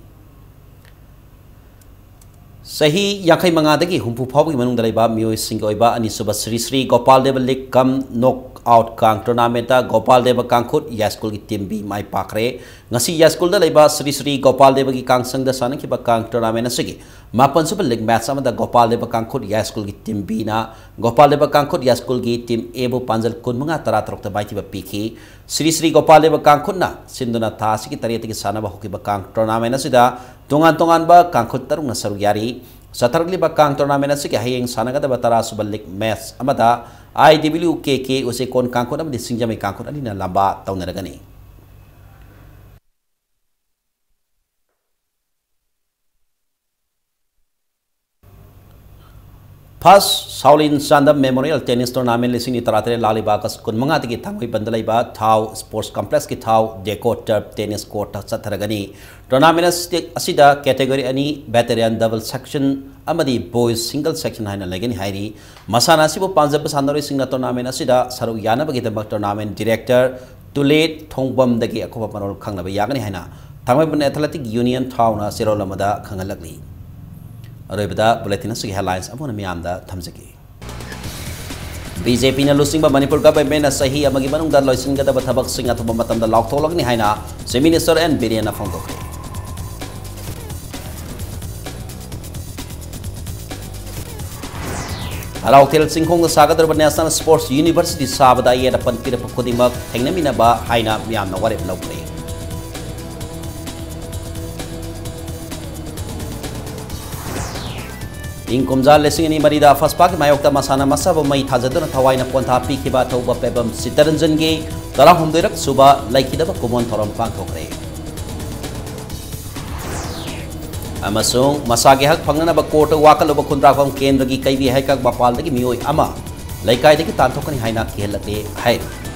ꯆꯍꯤ ꯌꯥꯡꯈꯩ ꯃꯉꯥꯗꯒꯤ ꯍꯨꯝꯐꯨ ꯐꯥꯎꯕꯒꯤ ꯃꯅꯨꯡꯗ ꯂꯩꯕ ꯃꯤꯑꯣꯏꯁꯤꯡꯒꯤ ꯑꯣꯏꯕ ꯑꯅꯤꯁꯨꯕ ꯁ꯭ꯔꯤ ꯁ꯭ꯔꯤ ꯒꯣꯄꯥꯜ ꯗꯦꯕ ꯂꯤꯒ ꯀꯝ ꯅꯣꯛ ꯑꯥꯎꯠ ꯀꯥꯡ ꯇꯣꯔꯅꯥꯃꯦꯟꯠꯇ ꯒꯣꯄꯥꯜ ꯗꯦꯕ ꯀꯥꯡꯈꯨꯠ ꯌꯥꯏꯁ꯭ꯀꯨꯜꯒꯤ ꯇꯤꯝ ꯕꯤ ꯃꯥꯏ ꯄꯥꯛꯈ꯭ꯔꯦ꯫ ꯉꯁꯤ ꯌꯥꯏꯁ꯭ꯀꯨꯜꯗ ꯂꯩꯕ ꯁ꯭ꯔꯤ ꯁ꯭ꯔꯤ ꯒꯣꯄꯥꯜ ꯗꯦꯕꯒꯤ ꯀꯥꯡꯁꯪꯗ ꯁꯥꯟꯅꯈꯤꯕ ꯀꯥꯡ ꯇꯣꯔꯅꯥꯃꯦꯟꯠ ꯑꯁꯤꯒꯤ ꯃꯥꯄꯟꯁꯨꯕ ꯂꯤꯒ ꯃꯦꯆ ꯑꯃꯗ ꯒꯣꯄꯥꯜ ꯗꯦꯕ ꯀꯥꯡꯈꯨꯠ ꯌꯥꯏꯁ꯭ꯀꯨꯜꯒꯤ ꯇꯤꯝ ꯕꯤꯅ ꯒꯣꯄꯥꯜ ꯗꯦꯕ ꯀꯥꯡꯈꯨꯠ ꯌꯥꯏꯁ꯭ꯀꯨꯜꯒꯤ ꯇꯤꯝ ꯑꯦꯕꯨ ꯄꯥꯟꯖꯜ ꯀꯨꯟꯃꯉꯥ ꯇꯔꯥꯇꯔꯨꯛꯇ ꯃꯥꯏꯊꯤꯕ ꯄꯤꯈꯤ꯫ ꯁ꯭ꯔꯤ ꯁ꯭ꯔꯤ ꯒꯣꯄꯥꯜ ꯗꯦꯕ ꯀꯥꯡꯈꯨꯠꯅ ꯁꯤꯟꯗꯨꯅ ꯊꯥ ꯑꯁꯤꯒꯤ ꯇꯔꯦꯠꯇꯒꯤ ꯁꯥꯟꯅꯕ ꯍꯧꯈꯤꯕ ꯀꯥꯡ ꯇꯣꯔꯅꯥꯃꯦꯟꯠ ꯑꯁꯤꯗ ꯇꯣꯉꯥꯟ ꯇꯣꯉꯥꯟꯕ ꯀꯥꯡꯈꯨꯠ ꯇꯔꯨꯛꯅ ꯁꯔꯨꯛ ꯌꯥꯔꯤ꯫ ꯆꯠꯊꯔꯛꯂꯤꯕ ꯀꯥꯡ ꯇꯣꯔꯅꯥꯃꯦꯟꯠ ꯑꯁꯤꯒꯤ ꯍꯌꯦꯡ ꯁꯥꯟꯅꯒꯗꯕ ꯇꯔꯥꯁꯨꯕ ꯂꯤꯒ ꯃꯦꯆ ꯑꯃꯗ ꯑꯥꯏ ꯗꯕ꯭ꯂꯤꯌꯨ ꯀꯦ ꯀꯦ ꯎꯆꯦꯀꯣꯟ ꯀꯥꯡꯈꯨꯠ ꯑꯃꯗꯤ ꯁꯤꯡꯖꯃꯩ ꯀꯥꯡꯈꯨꯠ ꯑꯅꯤꯅ ꯂꯝꯕꯥ ꯇꯧꯅꯔꯒꯅꯤ꯫ First Shaolin Sandam Memorial Tennis Tournament ꯂꯤꯁꯤꯡ ꯑꯅꯤ ꯇꯔꯥꯇꯔꯦꯠ ꯂꯥꯛꯂꯤꯕ ꯑꯥꯒꯁ ꯀꯨꯟꯃꯉꯥꯗꯒꯤ ꯊꯥꯡꯃꯩꯕꯟꯗ ꯂꯩꯕ ꯊꯥꯎ ꯁ꯭ꯄꯣꯔꯠꯁ ꯀꯝꯄ꯭ꯂꯦꯛꯁꯀꯤ ꯊꯥꯎ ꯗꯦꯀꯣ ꯇꯔꯐ ꯇꯦꯅꯤꯁ ꯀꯣꯔꯠꯇ ꯆꯠꯊꯔꯒꯅꯤ꯫ ꯇꯣꯔꯅꯥꯃꯦꯟꯠ ꯑꯁꯤ, ꯑꯁꯤꯗ ꯀꯦꯇꯦꯒꯣꯔꯤ ꯑꯅꯤ, ꯚꯦꯇꯦꯔꯥꯟ ꯗꯕꯜ ꯁꯦꯛꯁꯟ ꯑꯃꯗꯤ ꯕꯣꯏꯁ ꯁꯤꯡꯒꯜ ꯁꯦꯛꯁꯟ ꯍꯥꯏꯅ ꯂꯩꯒꯅꯤ ꯍꯥꯏꯔꯤ꯫ ꯃꯁꯥꯟꯅ ꯑꯁꯤꯕꯨ ꯄꯥꯝꯖꯕ ꯁꯥꯟꯅꯔꯣꯏꯁꯤꯡꯅ ꯇꯣꯔꯅꯥꯃꯦꯟꯠ ꯑꯁꯤꯗ ꯁꯔꯨꯛ ꯌꯥꯅꯕꯒꯤꯗꯃꯛ ꯇꯣꯔꯅꯥꯃꯦꯟꯠ ꯗꯤꯔꯦꯛꯇꯔ ꯇꯨꯂꯦ ꯊꯣꯡꯕꯝꯗꯒꯤ ꯑꯀꯨꯞꯄ ꯃꯔꯣꯜ ꯈꯪꯅꯕ ꯌꯥꯒꯅꯤ ꯍꯥꯏꯅ ꯊꯥꯡꯃꯩꯕꯟ ꯑꯦꯊꯂꯦꯇꯤꯛ ꯌꯨꯅꯤꯌꯟ ꯊꯥꯎꯅ ꯆꯦꯔꯣꯜ ꯑꯃꯗ ꯈꯪꯍꯜꯂꯛꯂꯤ꯫ ꯑꯔꯣꯏꯕꯗ ꯕꯨꯂꯦꯇꯤꯟ ꯑꯁꯤꯒꯤ ꯍꯦꯗꯂꯥꯏꯟꯁ ꯑꯃꯨꯛ ꯍꯟꯅ ꯃꯤꯌꯥꯝꯗ ꯊꯝꯖꯒꯦ꯫ ꯕꯤ ꯖꯦ ꯄꯤꯅ ꯂꯨꯆꯤꯡꯕ ꯃꯅꯤꯄꯨꯔ ꯒꯚꯔꯟꯃꯦꯟꯠꯅ ꯆꯍꯤ ꯑꯃꯒꯤ ꯃꯅꯨꯡꯗ ꯂꯣꯏꯁꯤꯟꯒꯗꯕ ꯊꯕꯛꯁꯤꯡ ꯑꯊꯨꯕ ꯃꯇꯝꯗ ꯂꯥꯎꯊꯣꯛꯂꯒꯅꯤ ꯍꯥꯏꯅ ꯆꯤꯐ ꯃꯤꯅꯤꯁꯇꯔ ꯑꯦꯟ ꯕꯤꯔꯦꯟꯅ ꯐꯣꯡꯗꯣꯛꯈ꯭ꯔꯦ꯫ ꯍꯔꯥꯎꯊꯦꯜ ꯆꯤꯡꯈꯣꯡꯗ ꯁꯥꯒꯗꯧꯔꯤꯕ ꯅꯦꯁꯅꯦꯜ ꯁ꯭ꯄꯣꯔꯠꯁ ꯌꯨꯅꯤꯚꯔꯁꯤꯇꯤ ꯁꯥꯕꯗ ꯑꯌꯦꯠ ꯑꯄꯟ ꯄꯤꯔꯛꯄ ꯈꯨꯗꯤꯡꯃꯛ ꯊꯦꯡꯅꯃꯤꯟꯅꯕ ꯍꯥꯏꯅ ꯃꯤꯌꯥꯝꯅ ꯋꯥꯔꯦꯞ ꯂꯧꯈ꯭ꯔꯦ꯫ ꯏꯪ ꯀꯨꯝꯖꯥ ꯂꯤꯁꯤꯡ ꯑꯅꯤ ꯃꯔꯤꯗ ꯑꯐꯁꯄꯥꯒꯤ ꯃꯥꯌꯣꯛꯇ ꯃꯁꯥꯅ ꯃꯁꯥꯕꯨ ꯃꯩ ꯊꯥꯖꯗꯨꯅ ꯊꯋꯥꯏꯅ ꯄꯣꯟꯊꯥ ꯄꯤꯈꯤꯕ ꯑꯊꯧꯕ ꯄꯦꯕꯝ ꯆꯤꯇꯔꯟꯖꯟꯒꯤ ꯇꯔꯥꯍꯨꯝꯗꯣꯏꯔꯛ ꯁꯨꯕ ꯂꯩꯈꯤꯗꯕ ꯀꯨꯝꯑꯣꯟ ꯊꯧꯔꯝ ꯄꯥꯡꯊꯣꯛꯈ꯭ꯔꯦ꯫ ꯑꯃꯁꯨꯡ ꯃꯁꯥꯒꯤ ꯍꯛ ꯐꯪꯅꯅꯕ ꯀꯣꯔꯠꯇ ꯋꯥꯀꯠꯂꯨꯕ ꯈꯨꯟꯗ꯭ꯔꯥꯛꯄꯝ ꯀꯦꯟꯗ꯭ꯔꯒꯤ ꯀꯩꯕꯤ ꯍꯩꯀꯛ ꯃꯄꯥꯜꯗꯒꯤ ꯃꯤꯑꯣꯏ ꯑꯃ ꯂꯩꯀꯥꯏꯗꯒꯤ ꯇꯥꯟꯊꯣꯛꯀꯅꯤ ꯍꯥꯏꯅ ꯀꯤꯍꯜꯂꯛꯂꯦ ꯍꯥꯏꯔꯤ꯫